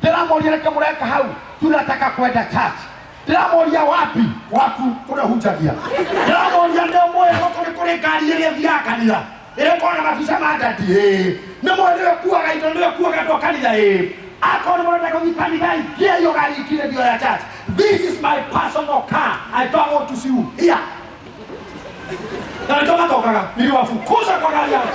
ndĩramũria nĩkĩ mũreka hau tunataka kwenda church ndĩramũria wapi waku kũrĩa hunjagia ndĩramũria nĩ ũmũĩ gũkũ nĩ kũrĩ ngari ĩrĩa ĩthiaga kanitha ĩrĩa ĩkoragwo na mabica ma ndadi ĩĩ nĩ mũĩ nĩwe kuaga indo nĩwe kuaga andũ a kanitha ĩĩ akorwo nĩ mũrenda gũthiĩ kanitha ingia iyo ngari ikire ndio ya church. This is my personal car, I don't want to see you here. Na nĩkĩo matokaga niliwafukuza kwa gari yangu.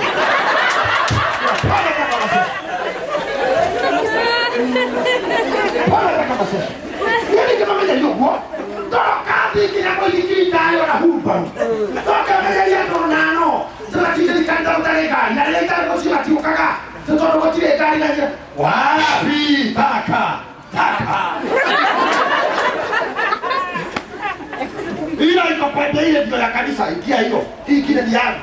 Niĩ ũguo ndoka nginya mũithikiri ndayo na hurumbarũ ndoka menyeria ndũrũ nano tũgatindĩrika. Kanitha gũtarĩ ngari, na rĩrĩa itarĩ mũciĩ matiũkaga, nĩ tondũ gũtirĩ ngari na njĩra. Wapi taka taka. Ila iko pande ile ndio ya kanisa, ingia hiyo. Hii ingine ni yangu.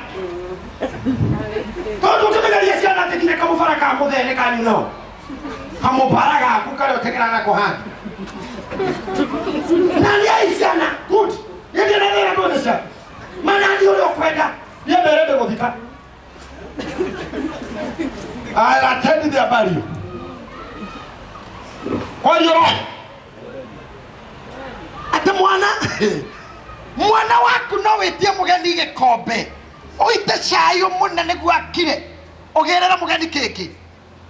Tondũ ũkĩmenyeria ciana atĩ nginya kamũbara ka mũthee nĩ kanyu no. Kamũbara gaku karĩa ũteng'eraga nako handũ. Na nĩ ai ciana, good. Niĩ ndirĩ na thĩna ndũĩ nĩ ciaku. Manani ũrĩa ũkwenda, niĩ mere ndĩgũthika. I'll attend their burial. Kwaria roho. Atĩ mwana mwana waku no wĩtie mũgeni gĩkombe ũite cai mũnene nĩguo akire ũgĩrĩre mũgeni kĩngĩ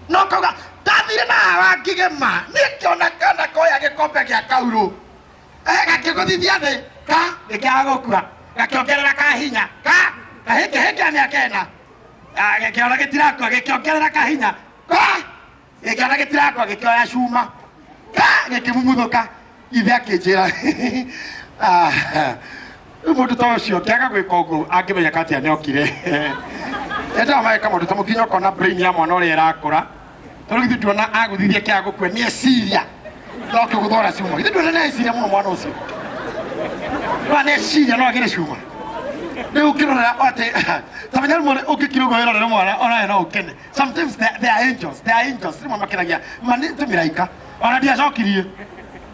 no kauga ndathire na hawa ngigema niĩ ngĩona kana koya gĩkombe gĩa kaurũ. Eh, gakĩgũthithia thĩ ka gĩkĩaga gũkua gakĩongerera kahinya ka kahĩngĩhĩngĩa mĩaka ĩna. Ah, gĩkĩona gĩtirakua gĩkĩongerera kahinya ka gĩkĩona gĩtirakua gĩkĩoya cuma ka gĩkĩmumuthũka. Ithe akĩnjĩra ah, rĩu mũndũ ta ũcio ngĩaga gwĩka ũguo angĩmenyeka atĩa nĩokire. Endaga mageka maũndũ ta mũkinya ũkona brain ya mwana ũrĩa ĩrakũra, tondũ githĩ nduona agũthithia kĩaga gũkua nĩ eciria no kĩgũthora cuma. Githĩ nduona nĩ eciria mũno mwana ũcio, no nĩ eciria no agĩre cuma. Rĩu ũkĩrorera atĩ ta menya rĩmwe ũngĩkira ũguo wĩrorere mwana onawe no ũkene. Sometimes they are angels, they are angels. Rĩmwe makenagia ma nĩ tũmĩraika. Ona ndiacokirie,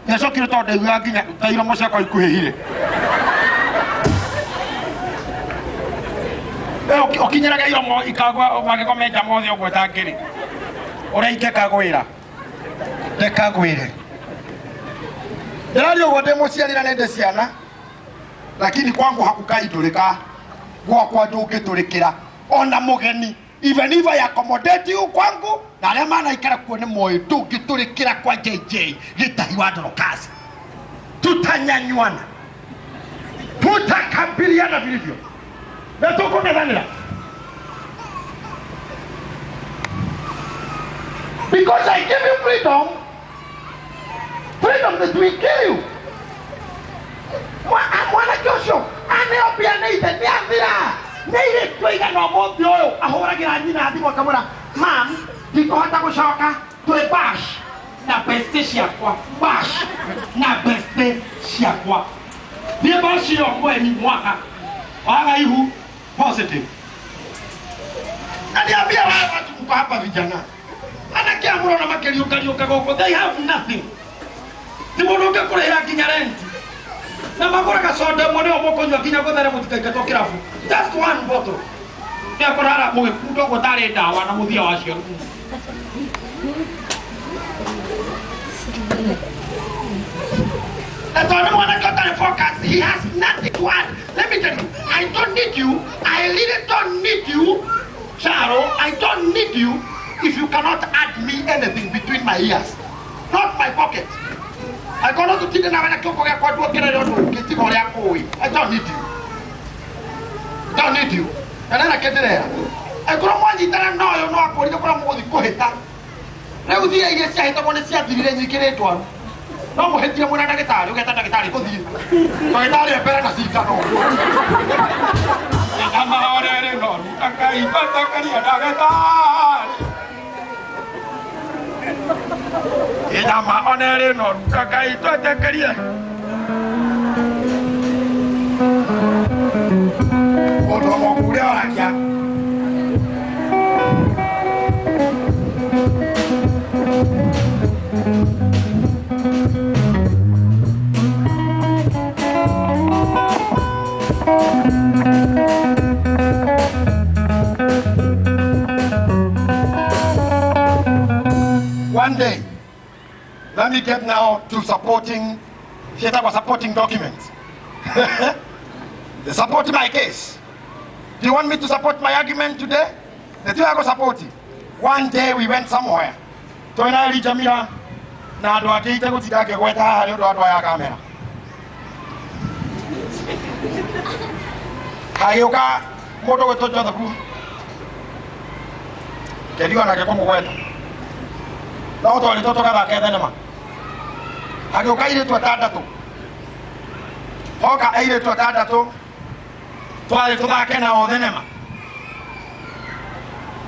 ndiacokire tondũ ndaiguaga nginya ta iromo ciakwa ikuhĩhire. Ũkinyĩraga iromo ikagwa magego menja mothe ũguo ta ngĩrĩ. Ũrĩa ingĩkagwĩra ndĩkagwĩre. Ndĩraria ũguo ndĩ mũciari na nĩ ndĩ ciana, lakini kwangu hakukaindũrĩka, gwakwa ndũngĩtũrĩkĩra ona mũgeni. Even if I accommodate you kwangu na arĩa manaikara kuo nĩ moĩ ndũngĩtũrĩkĩra kwa JJ gĩtahi wa Dorokasi. Tutanyanyuana, tutakabiliana vilivyo na tũkũng'ethanĩra. Because I give you freedom, freedom that will kill you. Mwanake ũcio aneo mbia nĩ ithe nĩ athira nĩ airĩtu aigana ũmũthĩ ũyũ ahũragĩra nyina thimũ akamwĩra mam ndikũhota gũcoka twĩ bash na beste ciakwa, bash na beste ciakwa. Thiĩ bash ĩyo mweri mwaka waga ihu positive. Na niambia wale watu mko hapa vijana, anake a mũrona makĩriũkariũka gũkũ, they have nothing. Ti mũndũ ũngĩkũrĩhĩra nginya rent, na magũraga soda ĩmwe nĩyo mũkũnyua nginya gũthere mũtikaingatwo kĩrabu. Just one bottle. Nĩakũrara mũgĩkunda ũguo tarĩ ndawa na mũthia wacio. Na tondũ mwanake ũtarĩ focus, he has nothing to add. Let me tell you, I don't need you. I really don't need you, Charo. I don't need you if you cannot add me anything between my ears, not my pocket. I cannot tũtinde nawe na kĩongo gĩakwa nduongerere ũndũ ũngĩ tiga ũrĩa ngũĩ. I don't need you. Don't need you. Na nena kĩndĩrera. Angĩkorwo mwanyitana na ũyũ no akũrire kũrĩa mũgũthiĩ kũhĩta. Rĩu thia iria ciahĩtagwo nĩ ciathirire nyingĩ nĩ ndwaru. No mũhĩtire mwĩna ndagĩtarĩ, ũgeta ndagĩtarĩ tũthiĩ. Ndagĩtarĩ e mbere na cindano. Amahorere noru akaipatakaria ndagĩtarĩ. Inyama onere noru akaitwetekaria. Mũndũ mũkure oragia. One day, let me get now to supporting, ciĩtagwo supporting documents. They support my case. Do you want me to support my argument today? The two I support it. One day we went somewhere. Twena Elijah Mira na andũ angĩ itegũtinda ngĩgweta haha nĩ ũndũ wa andũ aya a kamera. Hagĩũka mũndũ ũgwĩtwo Joseph Kĩndigo nake kũmũgweta no twarĩtwo tũgathake thenema. Hagĩũka airĩtu atandatũ, hoka airĩtu atandatũ twarĩ tũthake nao thenema.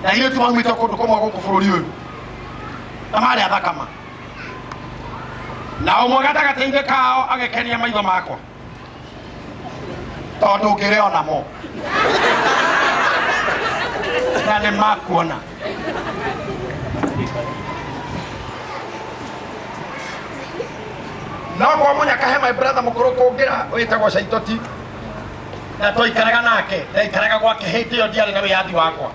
Na airĩtu maumĩte kũndũ kũmwe gũkũ bũrũri ũyũ na marĩ athakama na ũmwe gatagatĩ-inĩ kao agĩkenia maitho makwa tondũ ngĩrĩ onamo na nĩ makuona. No kwa mũnyaka he my brother mũkũrũ kũngĩra wĩtagwo Caitoti na twaikaraga nake, ndaikaraga gwake hĩndĩ ĩyo ndiarĩ na wĩyathi wakwa.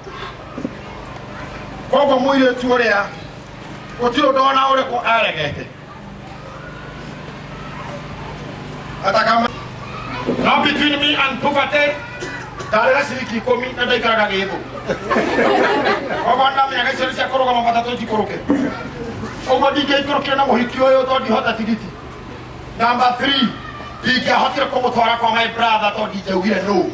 Koguo mũirĩtu ũrĩa gũtirĩ ũndũ ona ũrĩkũ aregete atakama. No between me and poverty ndarĩ na ciringi ikũmi na ndaikaraga gĩthũ. Koguo ndamenyaga icio nĩ cia kũrũgama matatũ njikũrũke. Ũguo ndingĩaikũrũkire na mũhiki ũyũ tondũ ndihota tigiti. Number 3, ndingĩahotire kũmũtwara kwa my brother tondũ ndingĩaugire no.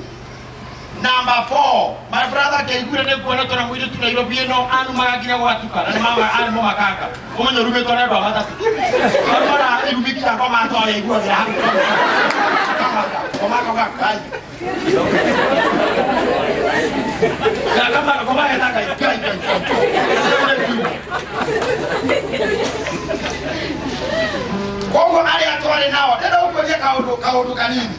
Number 4, my brother angĩaiguire nĩ nguonetwo na mũirĩtu Nairobi ĩno anumaga nginya gũgatuka na nĩ mama arĩ mũmakanga. Ũmenye ũrumĩtwo nĩ andũ a matatũ. Arumana irumi nginya ngoma atwarĩ aiguagĩra hau. Akamaka, ngoma akauga Ngai. Na akamaka ngoma ageta Ngai, Ngai, Ngai, Ngai. Koguo arĩa twarĩ nao, ndĩrenda gũkuonia kaũndũ kaũndũ kanini.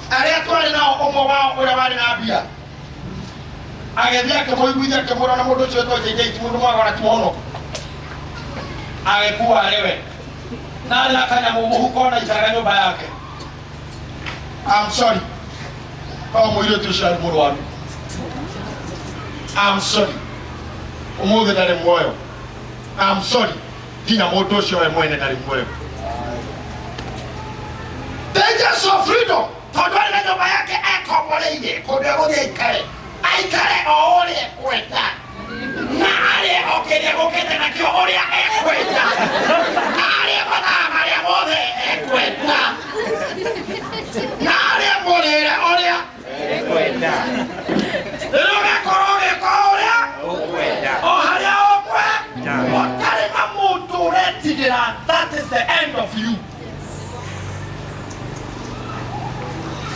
Arĩa twarĩ nao ũmwe wao ũrĩa warĩ na mbia agĩthiĩ akĩmũiguithia akĩmwĩra na mũndũ ũcio wetwo JJ ti mũndũ mwega ona ti mũhonoku agĩkua arĩ we na arĩ na kanyamũ mũhuko na ikaraga nyũmba yake. I'm sorry, no mũirĩtu ũcio arĩ mũrwaru. I'm sorry, ũmũthĩ ndarĩ muoyo. I'm sorry, nginya mũndũ ũcio we mwene ndarĩ muoyo. Dangers of freedom, tondũ arĩ na nyũmba yake ekomboreire kũndũ egũthiĩ aikare aikare o ũrĩa ekwenda na arĩe o kĩrĩa gũkĩte nakĩo ũrĩa ekwenda na arĩe mathaa marĩa mothe ekwenda na arĩe mũrĩre ũrĩa rĩrĩa ũgakorwo ũgĩka ũrĩa o harĩa ũkwe ũtarĩ na mũndũ ũretigĩra, that is the end of you.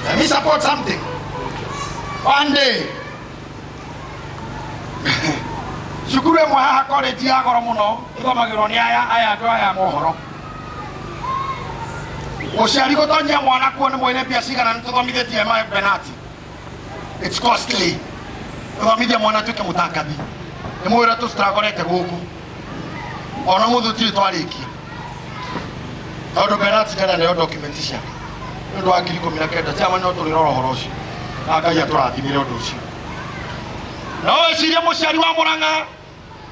Let me support something. One day cukuru ĩmwe haha college ya goro mũno ĩthomagĩrwo nĩ aya aya andũ aya mohoro mũciari gũtonyia mwana kuo nĩ mwĩre mbia cigana nĩ tũthomithĩtie ma Benati. It's costly gũthomithia mwana atuĩke mũtangathi. Nĩ mwĩra tũstragorete gũkũ ona mũthĩ tũtirĩ twarĩkia tondũ Benati ndarĩ nayo document ciake nĩ ũndũ wa 19,000. Chama no tũrĩrora ũhoro ũcio na Ngai atũrathimĩre ũndũ ũcio. No wĩcirie mũciari wa Mũrang'a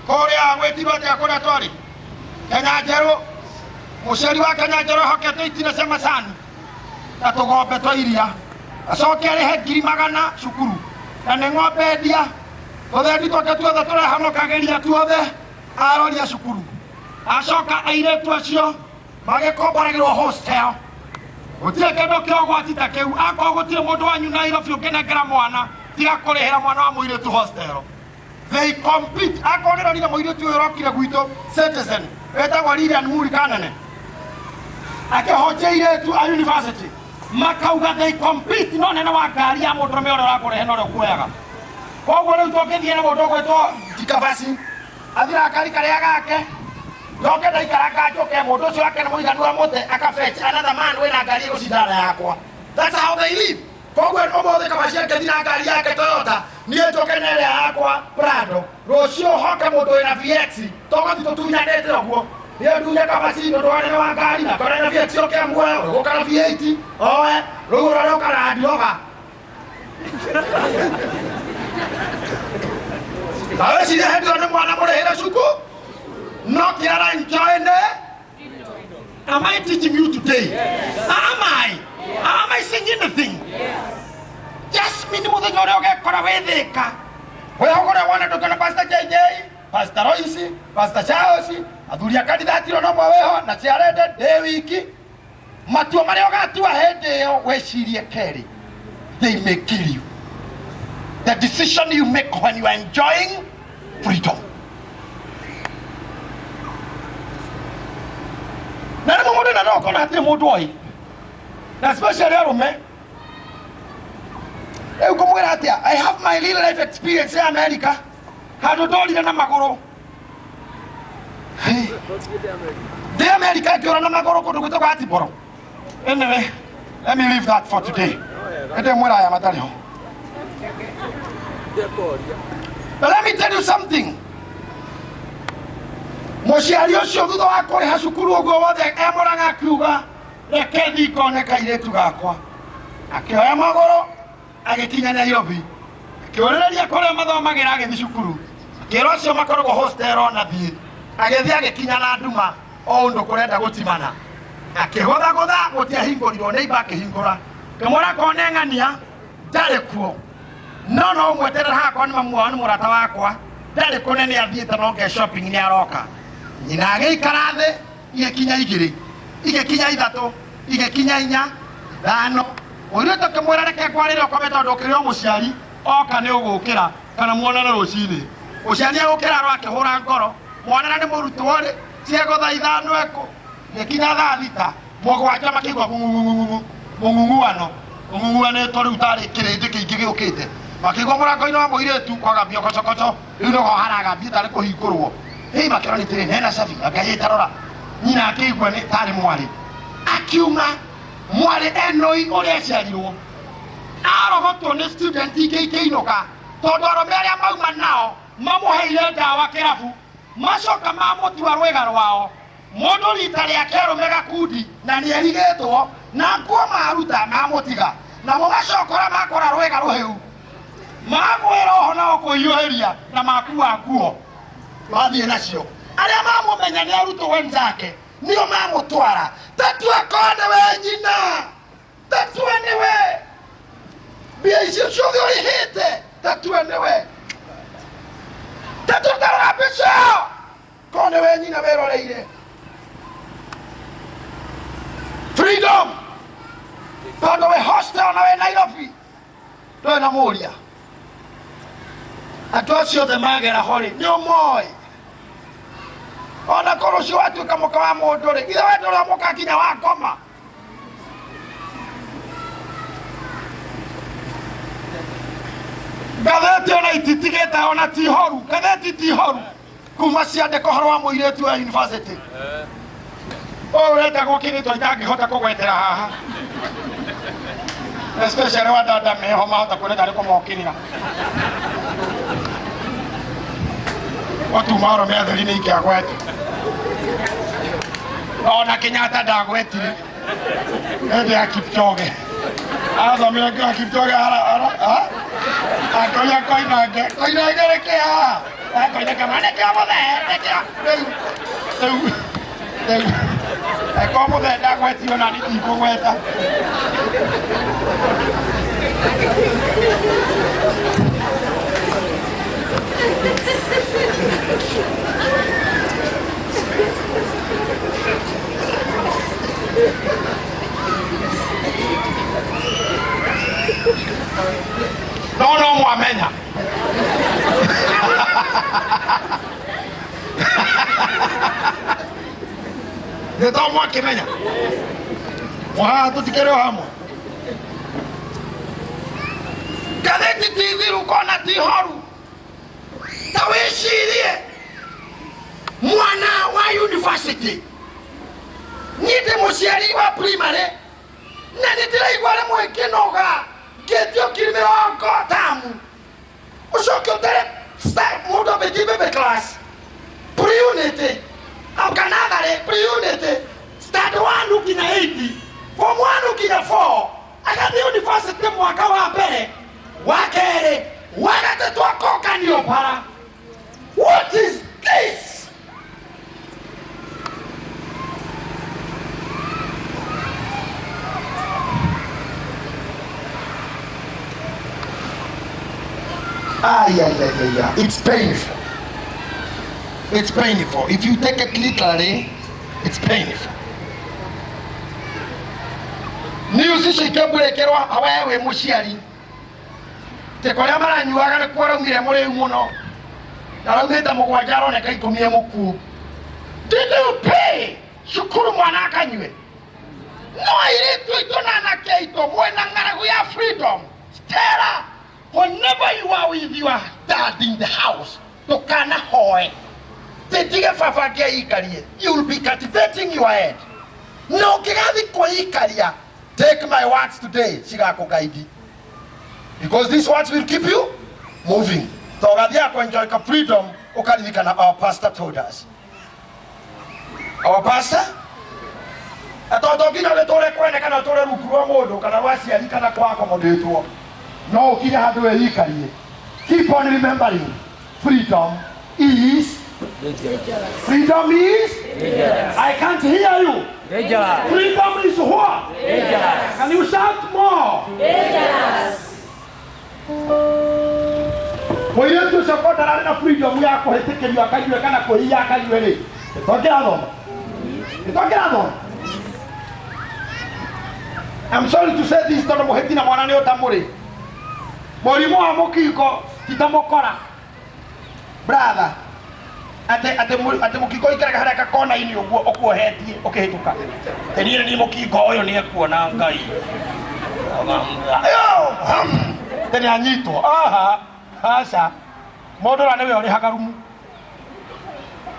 kũrĩa gwĩtirwo atĩa kũrĩa twarĩ Kenya Njerũ, mũciari wa Kenya Njerũ ehokete itina cia macani na tũgombe twa iria acoke arĩhe 100,000 cukuru na nĩ ng'ombe endia tũthendi twake tuothe tũrehonokagĩria tuothe aroria cukuru acoka airĩtu acio magĩkomboragĩrwo hostel. Gũtirĩ kĩndũ kĩa ũgwati ta kĩu. Akorwo gũtirĩ mũndũ wanyu Nairobi ũngĩnengera mwana tiga kũrĩhĩra mwana wa mũirĩtu hostel. They compete. Akorwo nĩronire mũirĩtu ũyũ ũrokire gwitũ Citizen wetagwo Lilian Muri Kanene akĩhunjia airĩtu a university makauga they compete no nene wa ngari ya mũndũrũme ũrĩa ũrakũrehe na ũrĩa ũkuoyaga. Koguo rĩu tũngĩthiĩ na mũndũ ũgwĩtwo Jikabasi athira ngari karĩa gake njoke ndaikaranga njũke mũndũ ũcio wake nĩ mũiganu wa mũtĩ akafetch another man wĩna ngari ĩgũcindana na yakwa. That's how they live. Koguo ũmũthĩ Kabaci angĩthiĩ na ngari yake Toyota niĩ njũke na ĩrĩa yakwa Prado rũciũ hoke mũndũ wĩna VX tũgũthiĩ tũtunyanĩte ũguo niĩ ndunye Kabaci nĩ ũndũ wa nene wa ngari na tondũ ena VX oke muoyo ũgũka na V8 oe rĩu ũrĩa ũroka na Land Rover. Na wĩcirie hĩndĩ ĩyo nĩ mwana mũrĩhĩre cuku no kĩara enjoy nĩ. Am I teaching you today? Am I? Am I saying anything? Jasmine mũthenya ũrĩa ũgekora wĩthĩka wĩhũgũre wone ndũkena Pastor JJ, Pastor Royce, Pastor Charles, athuri a kanitha atirĩ ona ũmwe wĩho na ciarende ndĩ wiki. Matua marĩa ũgatua hĩndĩ ĩyo wĩcirie kerĩ, they may kill you. The decision you make when you are enjoying freedom. Na rĩmwe mũndũ na no ũkona hatirĩ mũndũ oĩ na especially arũme. Rĩu ngũmwĩra atĩa, I have my real life experience ya America. Handũ ndorire na magũrũ. Hey. Ndĩ Amerika ngĩũra na magũrũ kũndũ gwĩtagwo Atiboro. Anyway, let me leave that for today. Ĩndĩ mwĩra aya matarĩ ho. But let me tell you something. Mũciari ũcio thutha wa kũrĩha cukuru ũguo wothe emũraga akiuga reke thiĩ ngone kairĩtu gakwa. Akĩoya magũrũ agĩkinya Nairobi. Akĩũrĩrĩria kũrĩa mathomagĩra agĩthiĩ cukuru. Akĩrwo acio makoragwo hostel ona thiĩ. Agĩthiĩ agĩkinya na nduma o ũndũ kũrenda gũtimana. Akĩgũthagũtha gũtiahingũrirwo neighbor akĩhingũra. Kĩmwĩra kone ng'ania ndarĩ kuo. No no mweterera hakwa nĩ mamu wao nĩ mũrata wakwa ndarĩ kũnene athiĩte no nge shopping nĩ aroka. Nyina agĩikara thĩ igĩkinya igĩrĩ igĩkinya ithatũ igĩkinya inya ithano. Mũirĩtu akĩmwĩra reke ngwarĩre ũkome tondũ ũkĩrĩ o mũciari oka nĩ ũgũkĩra kana muonane rũcinĩ. Mũciari agũkĩra aro akĩhũra ngoro mwanana nĩ mũrutwo rĩ ciego thaa ithano ekũ gĩkinya thaa thita mũgwanja makĩigua mũng'ung'ung'ung'u mũng'ung'uano mũng'ung'uanĩtwo rĩu tarĩ kĩrĩndĩ kĩingĩ gĩũkĩte makĩigua mũrango-inĩ wa mũirĩtu kwagambio kocokoco rĩu nĩho haragambie tarĩ kũhingũrwo. Hĩ makĩrora nĩ tĩrĩ nena cabi akayĩta rora nyina akĩigua nĩ tarĩ mwarĩ akiuma mwarĩ enoi ũrĩa aciarirwo arogotwo nĩ student ingĩ ikĩinũka tondũ arũme arĩa mauma nao mamũheire ndawa kĩrabu macoka mamũtua rwĩga rwao mũndũ rita rĩake arũme gakundi na nĩ erigĩtwo na nguo maruta mamũtiga namo macokora makora rwĩga rũhĩu magwĩra oho nao kũhiũhĩria na makua nguo mathiĩ nacio arĩa mamũmenya nĩ arutwo wenzake nĩo mamũtwara tatua korwo nĩwe nyina tatua nĩwe mbia icio ciothe ũrĩhĩte tatua nĩwe tatua tarora mbeca ĩyo korwo nĩwe nyina wĩroreire. Freedom tondũ wĩ hostel na wĩ Nairobi ndũrĩ na mũria andũ acio othe magera ho rĩ nĩ ũmoĩ ona korwo ũcio watuĩka mũka wa mũndũ rĩ ithe we ndũrĩ mũka nginya wakoma. Ngathĩti ona ititigĩte ona ti horu ngathĩti ti horu kuma ciandĩka ũhoro wa mũirĩtu wa university ũyũ ũretagwo kĩrĩtwa itangĩhota kũgwetera haha especially wa dada meho mahota kuona tarĩ kũmokĩrĩra otuma arũme atheri nĩ ingĩagwete ona Kenyatta ndagwetire hĩndĩ ya Kipchoge athomire kwa Kipchoge akĩoya Koinange Koinange nĩkĩ haha akoinange ma nĩkĩo mũthee nĩkĩo rĩu rĩu rĩu eko mũthee ndagwetio na niĩ ndikũgweta. No no mwamenya nĩ to mwakĩmenya mwahaha tũtikĩrĩ o hamwe ngathĩti ti thiru kona ti horu ta wĩcirie mwana wa university niĩ ndĩ mũciari wa primary na nĩ ndĩraigua rĩmwe ngĩnoga ngĩtio ngiri mĩrongo tamu ũcoke ũtere mũndũ ambĩtie baby class pre-unit kana natharĩ pre-unit stand 1 nginya 8 form 1 nginya 4 agathiĩ university mwaka wa mbere wa kerĩ wa gatatũ akonganio bara. What is this? Ay, ay, ay, ay, ay. It's painful. It's painful. If you take it literally, it's painful. News icio ikĩmbũrĩkĩrwo we wĩ mũciari tĩ kũrĩa maranyuaga nĩ kuo araumire mũrĩu mũno araumĩte mũgwanja aroneka ikũmi e mũkuũ. Did you pay cukuru mwana akanyue? No airĩtu aitũ na anake aitũ mwĩna ng'aragu ya freedom. Stella, whenever you are with your dad in the house, Ndũkanahoe tindige baba ngĩikarie. You will be cultivating your head. Na ũngĩgathiĩ kwĩikaria, take my words today, cigakũgaidi, because these words will keep you moving. So ũgathiaga kwenjoy ka freedom, ũkaririkana our pastor told us, our pastor, tondũ nginya ũgĩtũre kwene kana ũtũre rungu rwa mũndũ kana rwa aciari kana kwa accommodate-wo, no ũkinye handũ wĩikarie. Keep on remembering, freedom is freedom is I can't hear you. Freedom is what? Can you shout more? Mũirĩtu ũcio ko ndararĩ na freedom ya kũhĩtĩkĩrio akanyue kana kwĩiya akanyue rĩ, nĩtwakĩrathoma, nĩtwakĩrathoma. I'm sorry to say this, tondũ mũhĩti na mwana nĩ ũtamũrĩ. Mũrimũ wa mũkingo ti ta mũkora, brother, atĩ mũkingo ũikaraga harĩa gakona-inĩ ũguo ũkuohetie ũkĩhĩtũka. Atĩ niĩ nĩ mũkingo ũyũ nĩ ekuona Ngai. Yo, atĩ nĩ anyitwo. Aha, aca. Mũndũ ũrĩa nĩwe ũrĩhaga rumu.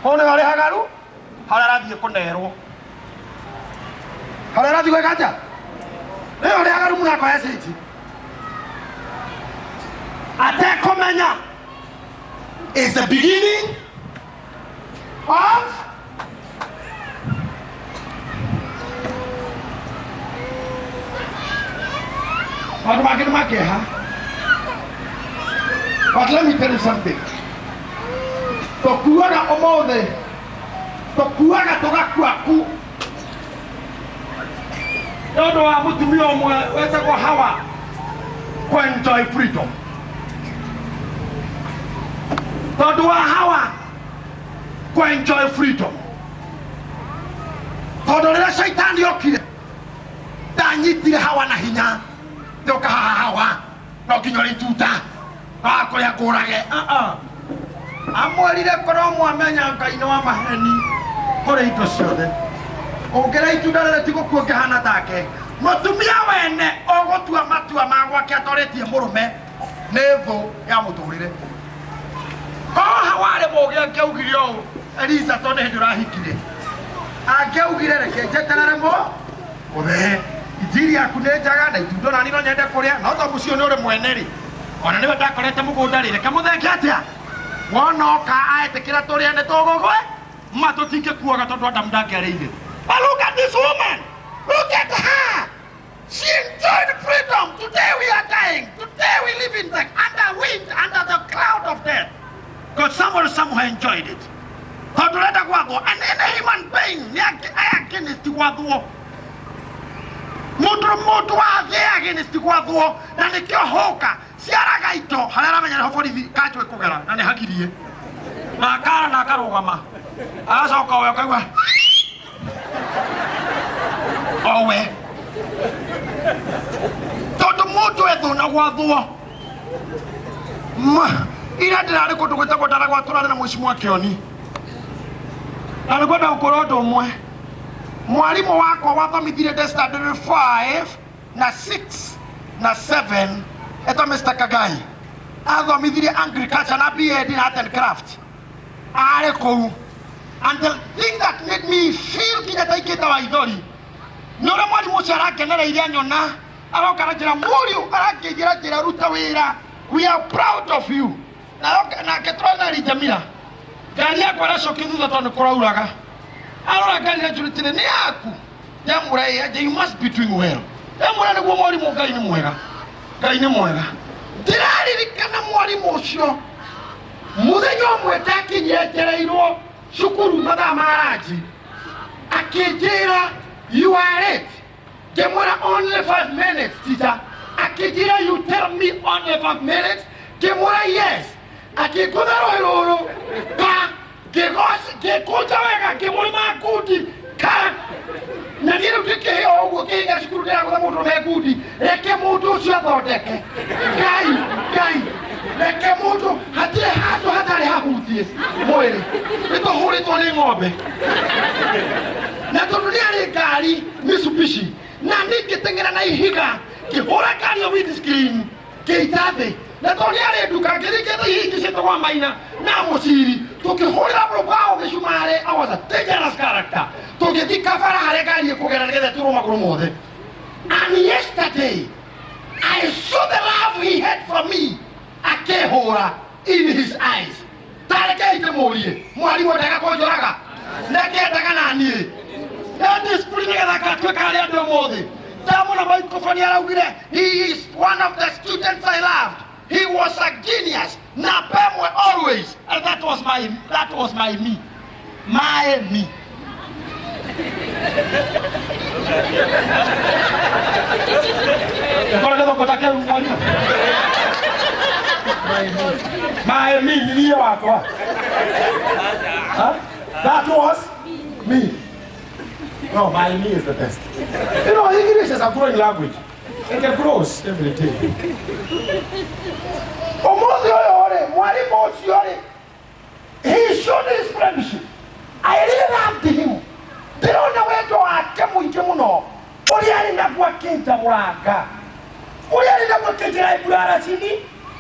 Mũndũ nĩwe ũrĩhaga ru harĩa arathiĩ kũnerwo. Harĩa arathiĩ gwĩka atĩa? Nĩwe ũrĩhaga rumu na akoya cĩnji. Atekũmenya is the beginning of maũndũ mangĩ nĩ makĩeha. But let me tell you something. Tũkuaga ũmũthĩ, tũkuaga tũgakua ku nĩ ũndũ wa mũtumia ũmwe wetagwo Hawa kwenjoy freedom. Tondũ wa Hawa kwenjoy freedom, tondũ rĩrĩa Shaitani okire ndanyitire Hawa na hinya nĩũka haha Hawa no nginya ũrĩ itunda no akũrĩa ngũrage. Amwĩrire korwo mwamenya Ngai nĩ wa maheni kũrĩ indo ciothe, ũngĩrĩa itunda rĩrĩ tigũkua ũngĩhana take. Mũtumia wene ũgũtua matua ma gwake atorĩtie mũrũme nĩ thũ ya mũtũrĩre. Korwo Hawa arĩ mũgĩ angĩaugire ũũ, Eliza, tondũ nĩ hĩndĩ ũrahikire, angĩaugire reke njeterere mũ mũthee, injiri yaku nĩ njega na itunda ona niĩ no nyende kũrĩa, no to mũciĩ ũyũ nĩ ũrĩ mwene rĩ, ona nĩwe ndakorete mũgũnda rĩ, reke mũthenge atĩa wona oka aetĩkĩra tũrĩe nĩ tũgũgwe ma tũtingĩkuaga tondũ Adamu ndangĩarĩire. But look at this woman, look at her. She enjoyed freedom. Today we are dying. Today we live in the under wind, under the cloud of death, because someone somewhere enjoyed it. Tondũ ũrenda gwathwo, and any human being nĩ against gwathwo. Mũndũ wa thĩ against gwathwo, na nĩkĩo hũka ciaraga indo harĩa aramenya nĩho borithi kanjũ ĩkũgera na nĩ hagirie na akara na akarũgama agacoka owe ũkaigua owe tondũ mũndũ ethũ na gwathwo. Ma ira ndĩrarĩ kũndũ gwĩtagwo Ndaragwa, tũrarĩ na mũcimwa Kĩoni, na nĩ kwenda gũkũra ũndũ ũmwe. Mwarimũ wakwa wathomithirie ndĩ standard 5 na 6 na 7 etwa Mr. Kagai, athomithirie agriculture na B.Ed na art and craft arĩ kũu. And the thing that made me feel nginya taikĩte wa ithori nĩ ũrĩa mwarimũ ũcio arangenereire anyona, aroka na njĩra mũriũ arangeithia njĩra ruta wĩra, "We are proud of you." Nake tũrona Jamila ngari yakwa ĩracokio thutha tondũ nĩ kũrauraga, arora ngari ĩranjũrĩtire nĩ yaku, ndamwĩra ĩ anje, "You must be doing well." Ndamwĩra nĩguo mwarimũ, Ngai nĩ mwega, Ngai nĩ mwega. Ndĩraririkana mwarimũ ũcio mũthenya ũmwe ndakinyire njereirwo cukuru mathaa ma ranji, akĩnjĩra, "You are late." Ngĩmwĩra, "Only 5 minutes, teacher." Akĩnjĩra, "You tell me only 5 minutes?" Ngĩmwĩra, "Yes." Akĩngũtha rũhĩ rũrũ ka ngĩkũnja wega, ngĩmũrĩma ngundi ka na niĩ rĩu ndĩkĩhĩ o ũguo kĩhiga cukuru ndĩragũtha mũndũ me ngundi. Reke mũndũ ũcio athondeke. Ngai, Ngai, reke mũndũ hatirĩ handũ hatarĩ hahutie mwĩrĩ, nĩ tũhũrĩtwo nĩ ng'ombe na tondũ nĩ arĩ ngari Mitsubishi na niĩ ngĩteng'era na ihiga ngĩhũra ngari ĩyo windscreen ngĩita thĩ. Na tondũ nĩ arĩ nduka ngĩringĩte ihingi ciĩtagwo Maina na Mũciri, tũkĩhũrĩra rũbaũ gĩcumarĩ. I was a dangerous character. Tũgĩthiĩ kabara harĩa ngari ĩkũgera nĩgetha tũrwo magũrũ mothe. And yesterday I saw the love he had for me akĩhũra in his eyes. Tarekei ndĩmũrie, mwarimũ endaga kũnjũraga nĩakĩendaga na niĩ na discipline nĩgetha ngatuĩka harĩa ndĩ ũmũthĩ. Ndamũna microphone araugire he is one of the students I loved. He was a genius na pemwe always, and that was my me, my me. Ngoro gĩthũngũ ta kĩu mwarimũ. My me, ni niĩ wakwa. Huh? That was me. No, my me is the best. English is a growing language. It grows every day. Ũmũthĩ ũyũ rĩ, mwarimũ ũcio rĩ, he showed his friendship. I really loved him. Ndĩrona wendo wake mũingĩ mũno ũrĩa arĩ naguo akĩnja mũranga, ũrĩa arĩ naguo akĩnjĩra iburaracini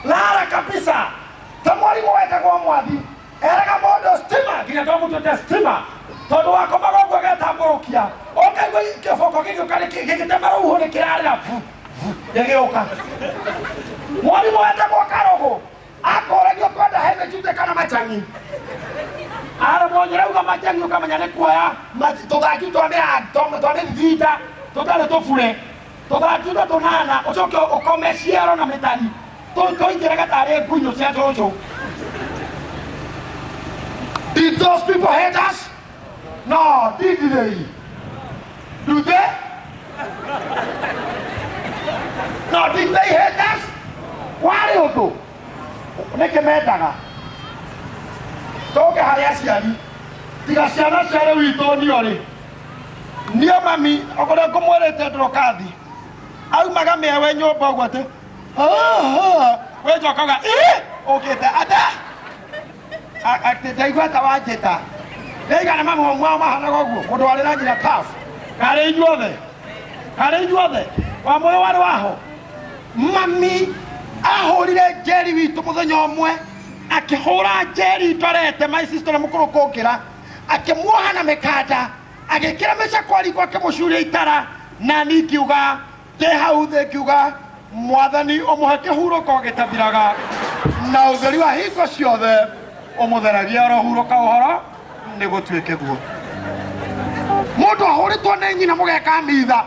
lara kabisa. Ta mwarimũ wetagwo Mwathi, eraga mũndũ stima nginya twamũtuĩte stima tondũ wakomaga ũguo agetambũrũkia ũkaigua kĩboko gĩgĩũka gĩgĩtema rũhuho nĩ kĩrarĩra vu vu gĩgĩũka. Mwarimũ wetagwo Karũgũ akũragio kwenda heavy duty kana macang'i, aremwo rauga macang'i ũkamenya nĩ kuoya tũthanju twa mĩthinda tũtarĩ tũbure, tũthanju ta tũnana, ũcoke ũkome ciero na mĩtari tũingĩraga tarĩ ngunyũ cia cũcũ. Did those people hate us? No, did they? Do they? No, did they hate us? Warĩ ũndũ nĩkĩ mendaga tũke harĩ aciari tiga ciana cia rĩu itũ nio rĩ niĩ mami okorwo ngũmwĩrĩte ndũrokathi aumaga mĩewe nyũmba ũguo atĩ wĩ njokaga ĩ ũkĩte ate atĩ ndaigua ta wanjĩta nĩigana mamu mwao mahanaga ũguo mũndũ warĩ na nyina tough karĩ inyuothe, karĩ inyuothe wa moyo warĩ waho. Mami ahũrire njeri witũ mũthenya ũmwe, akĩhũra njeri ndorete my sister na mũkũrũ kũngĩra, akĩmuoha na mĩkanda, agĩkĩra mĩcakwa riko, akĩmũcuria itara, na ni ngiuga ndĩ hau thĩ ngiuga Mwathani ũmũhe kĩhurũko gĩtathiraga na ũtheri wa hingo ciothe ũmũtheragia orohurũka ũhoro nĩ gũtuĩke guo. Mũndũ ahũrĩtwo nĩ nyina mũgeka mitha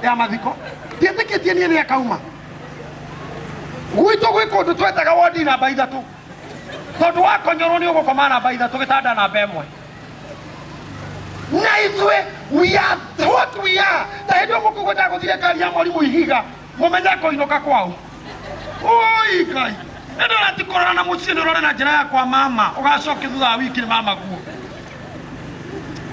ya mathiko ndiĩtĩkĩtie niĩ nĩ akauma gwitũ. Gwĩ kũndũ twetaga wondi namba 3 tondũ wakonyorwo nĩ ũgũkoma namba 3, gĩtanda namba 1. Na ithuĩ we are what we are. Ta hĩndĩ ĩyo mũkũgũ ndagũthire ngari ya mwarimũ ihiga mũmenye kũinũka kwao. Oi Ngai, ĩndĩ ũrati kũrora na mũciĩ nĩ ũrore na njĩra ya kwa mama ũgacokia thutha wa wiki nĩ mama guo.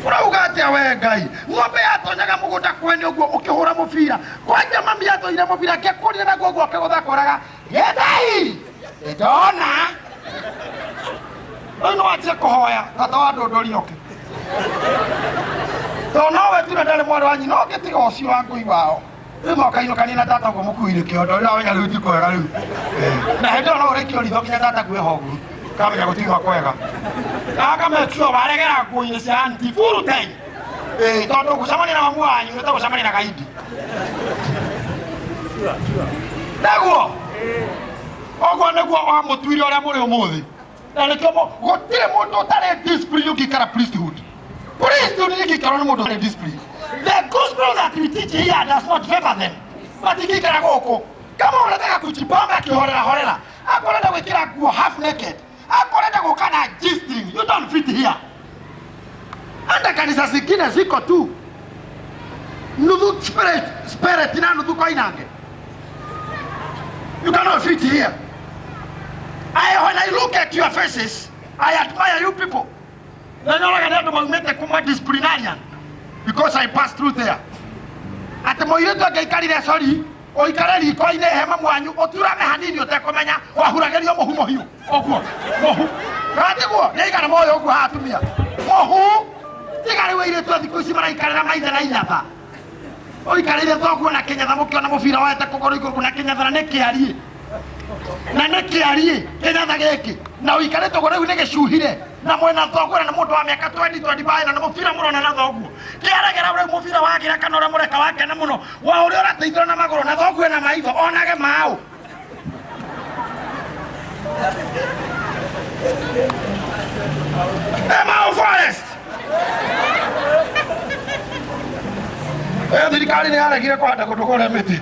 Ũrauga atĩa we Ngai? Ng'ombe yatonyaga mũgũnda kwene ũguo ũkĩhũra mũbira kwanja mami yatonyire mũbira akĩkũrire naguo ũguo akĩgũtha koraga gĩthai ndona rĩu no wanjie kũhoya tata wa ndũndũri oke tondũ nowe tu na ndarĩ mwarĩ wa nyina ũngĩtiga ũcio wa ngũi wao. Rĩu mokainũkania na tata ũguo mũkuire kĩondo rĩu amenya rĩu ti kwega rĩu. Na hĩndĩ ĩyo no ũrĩkio ritho nginya tata kwĩha ũguo kamenya gũtiuma kwega akamekio waregera nguo-inĩ cia anti full time. Tondũ gũcemania na mamu wanyu nĩ ta gũcemania na gaindi naguo ũguo nĩguo wamũtuire ũrĩa mũrĩ ũmũthĩ. Na nĩkĩo gũtirĩ mũndũ ũtarĩ discipline ũngĩikara priesthood. Priesthood ĩngĩikarwo nĩ mũndũ ũtarĩ discipline. The gospel that we teach here does not favor them. Matingĩikara gũkũ kama unataka kujipamba akihorera horera, akorenda gwĩkĩra nguo half naked, akorenda gũka na G-string, you don't fit here. Hata kanisa zingine ziko tu nuthu spirit, spirit na nuthu koinange. You cannot fit here. When I look at your faces, I admire you people. Na nyoraga nĩ andũ maumĩte kuma disciplinarian because I passed through there. Atĩ mũirĩtu angĩaikarire, sorry, ũikare riko-inĩ hema mwanyu ũturame hanini ũtekũmenya wahuragĩrio mũhu mũhiũ ũguo mũhu katiguo nĩ igana moyo ũguo haha atumia mũhu tiga rĩu airĩtu a thikũ ici maraikarĩra maithe na inyatha ũikarĩire thoguo na kĩnyatha mũkĩona mũbira woete kũgũrũ igũrũ na kĩnyatha na nĩ kĩariĩ. Na nĩ kĩariĩ kĩnyatha gĩkĩ na ũikarĩte ũguo rĩu nĩ gĩcuhire na mwena thoguo na nĩ mũndũ wa mĩaka 20 25 na nĩ mũbira mũrona na thoguo kĩaregera rĩu mũbira wagira kana ũrĩa mũreka wakena mũno wa ũrĩa ũrateithũra na magũrũ na thoguo na maitho onage maũ. Emau Forest. Eh, thirikari nĩ yaregire kũhanda kũndũ kũrĩa mĩtĩ.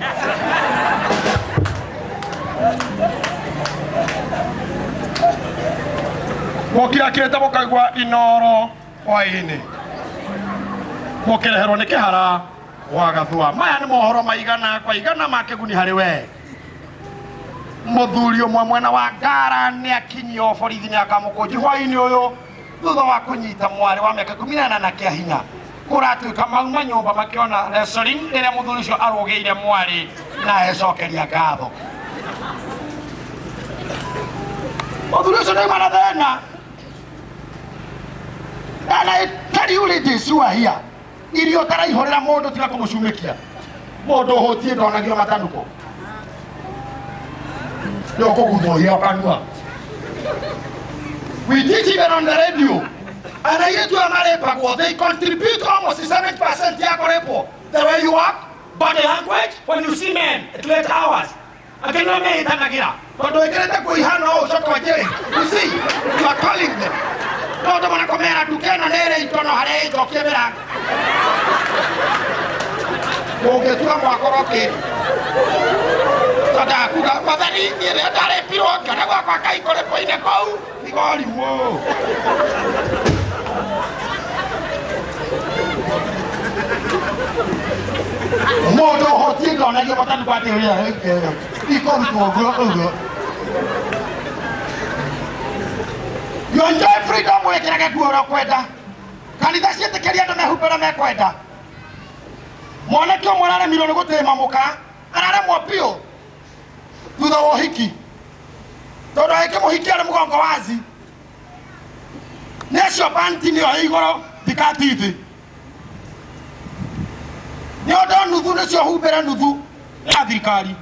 Mũkirakĩrĩte mũkaigua inoro hwaĩ-inĩ. Mũkĩreherwo nĩ kĩhara wa gathua. Maya nĩ mohoro maigana kwa igana ma kĩguni harĩ we. Mũthuri ũmwe mwena wa Ngara nĩ akinyio borithi nĩ akamũkũnji hwaĩ-inĩ ũyũ thutha wa kũnyita mwarĩ wa mĩaka 18 kĩa hinya. Kũratuĩka mauma nyũmba makĩona wrestling rĩrĩa mũthuri ũcio arũgĩire mwarĩ na ecokeria ngatho. Mũthuri ũcio nĩauma na thĩna. And I tell you, ladies who are here, irio ũtaraihũrĩra mũndũ tiga kũmũcumĩkia. Mũndũ ũhũtiĩ ndonagio matanuko. Nĩ ũkũguthũhia kanua. We teach even on the radio. And airĩtu aya marĩpagwo, they contribute almost 70% ya kũrĩpwo. The way you walk, body language, when you see men at late hours. Angĩ no mehĩtanagĩra tondũ wĩkĩrĩte nguo ihana ũũ ũcoke wanjie, you see, you are calling them. No ndũmona kũmera nduka ĩno nĩ ĩrĩ itono harĩa ĩnjokie mĩrango. Ũngĩtua mwakorwo kĩndũ. Tondũ mathani niĩ rĩrĩa ndarĩpirwo ngĩona gwakwa kai kũrĩpwo-inĩ kũu igorimũ. Mũndũ ũhũtiĩ ndonagio matanuko atĩ ũrĩa ikũrutwo ũguo ũguo. You enjoy freedom wĩkĩrage nguo ũrĩa ũkwenda. Kanitha ciĩtĩkĩria andũ mehumbe ũrĩa mekwenda. Mwanake ũmwe araremirwo nĩ gũtĩma mũka, araremwo biũ thutha wa ũhiki tondũ agĩkĩmũhikia arĩ mũgongo wazi nĩ acio panti nĩyo ĩ igũrũ thikati thĩ nĩ ũndũ nuthu nĩcio humbĩre nuthu ya thirikari.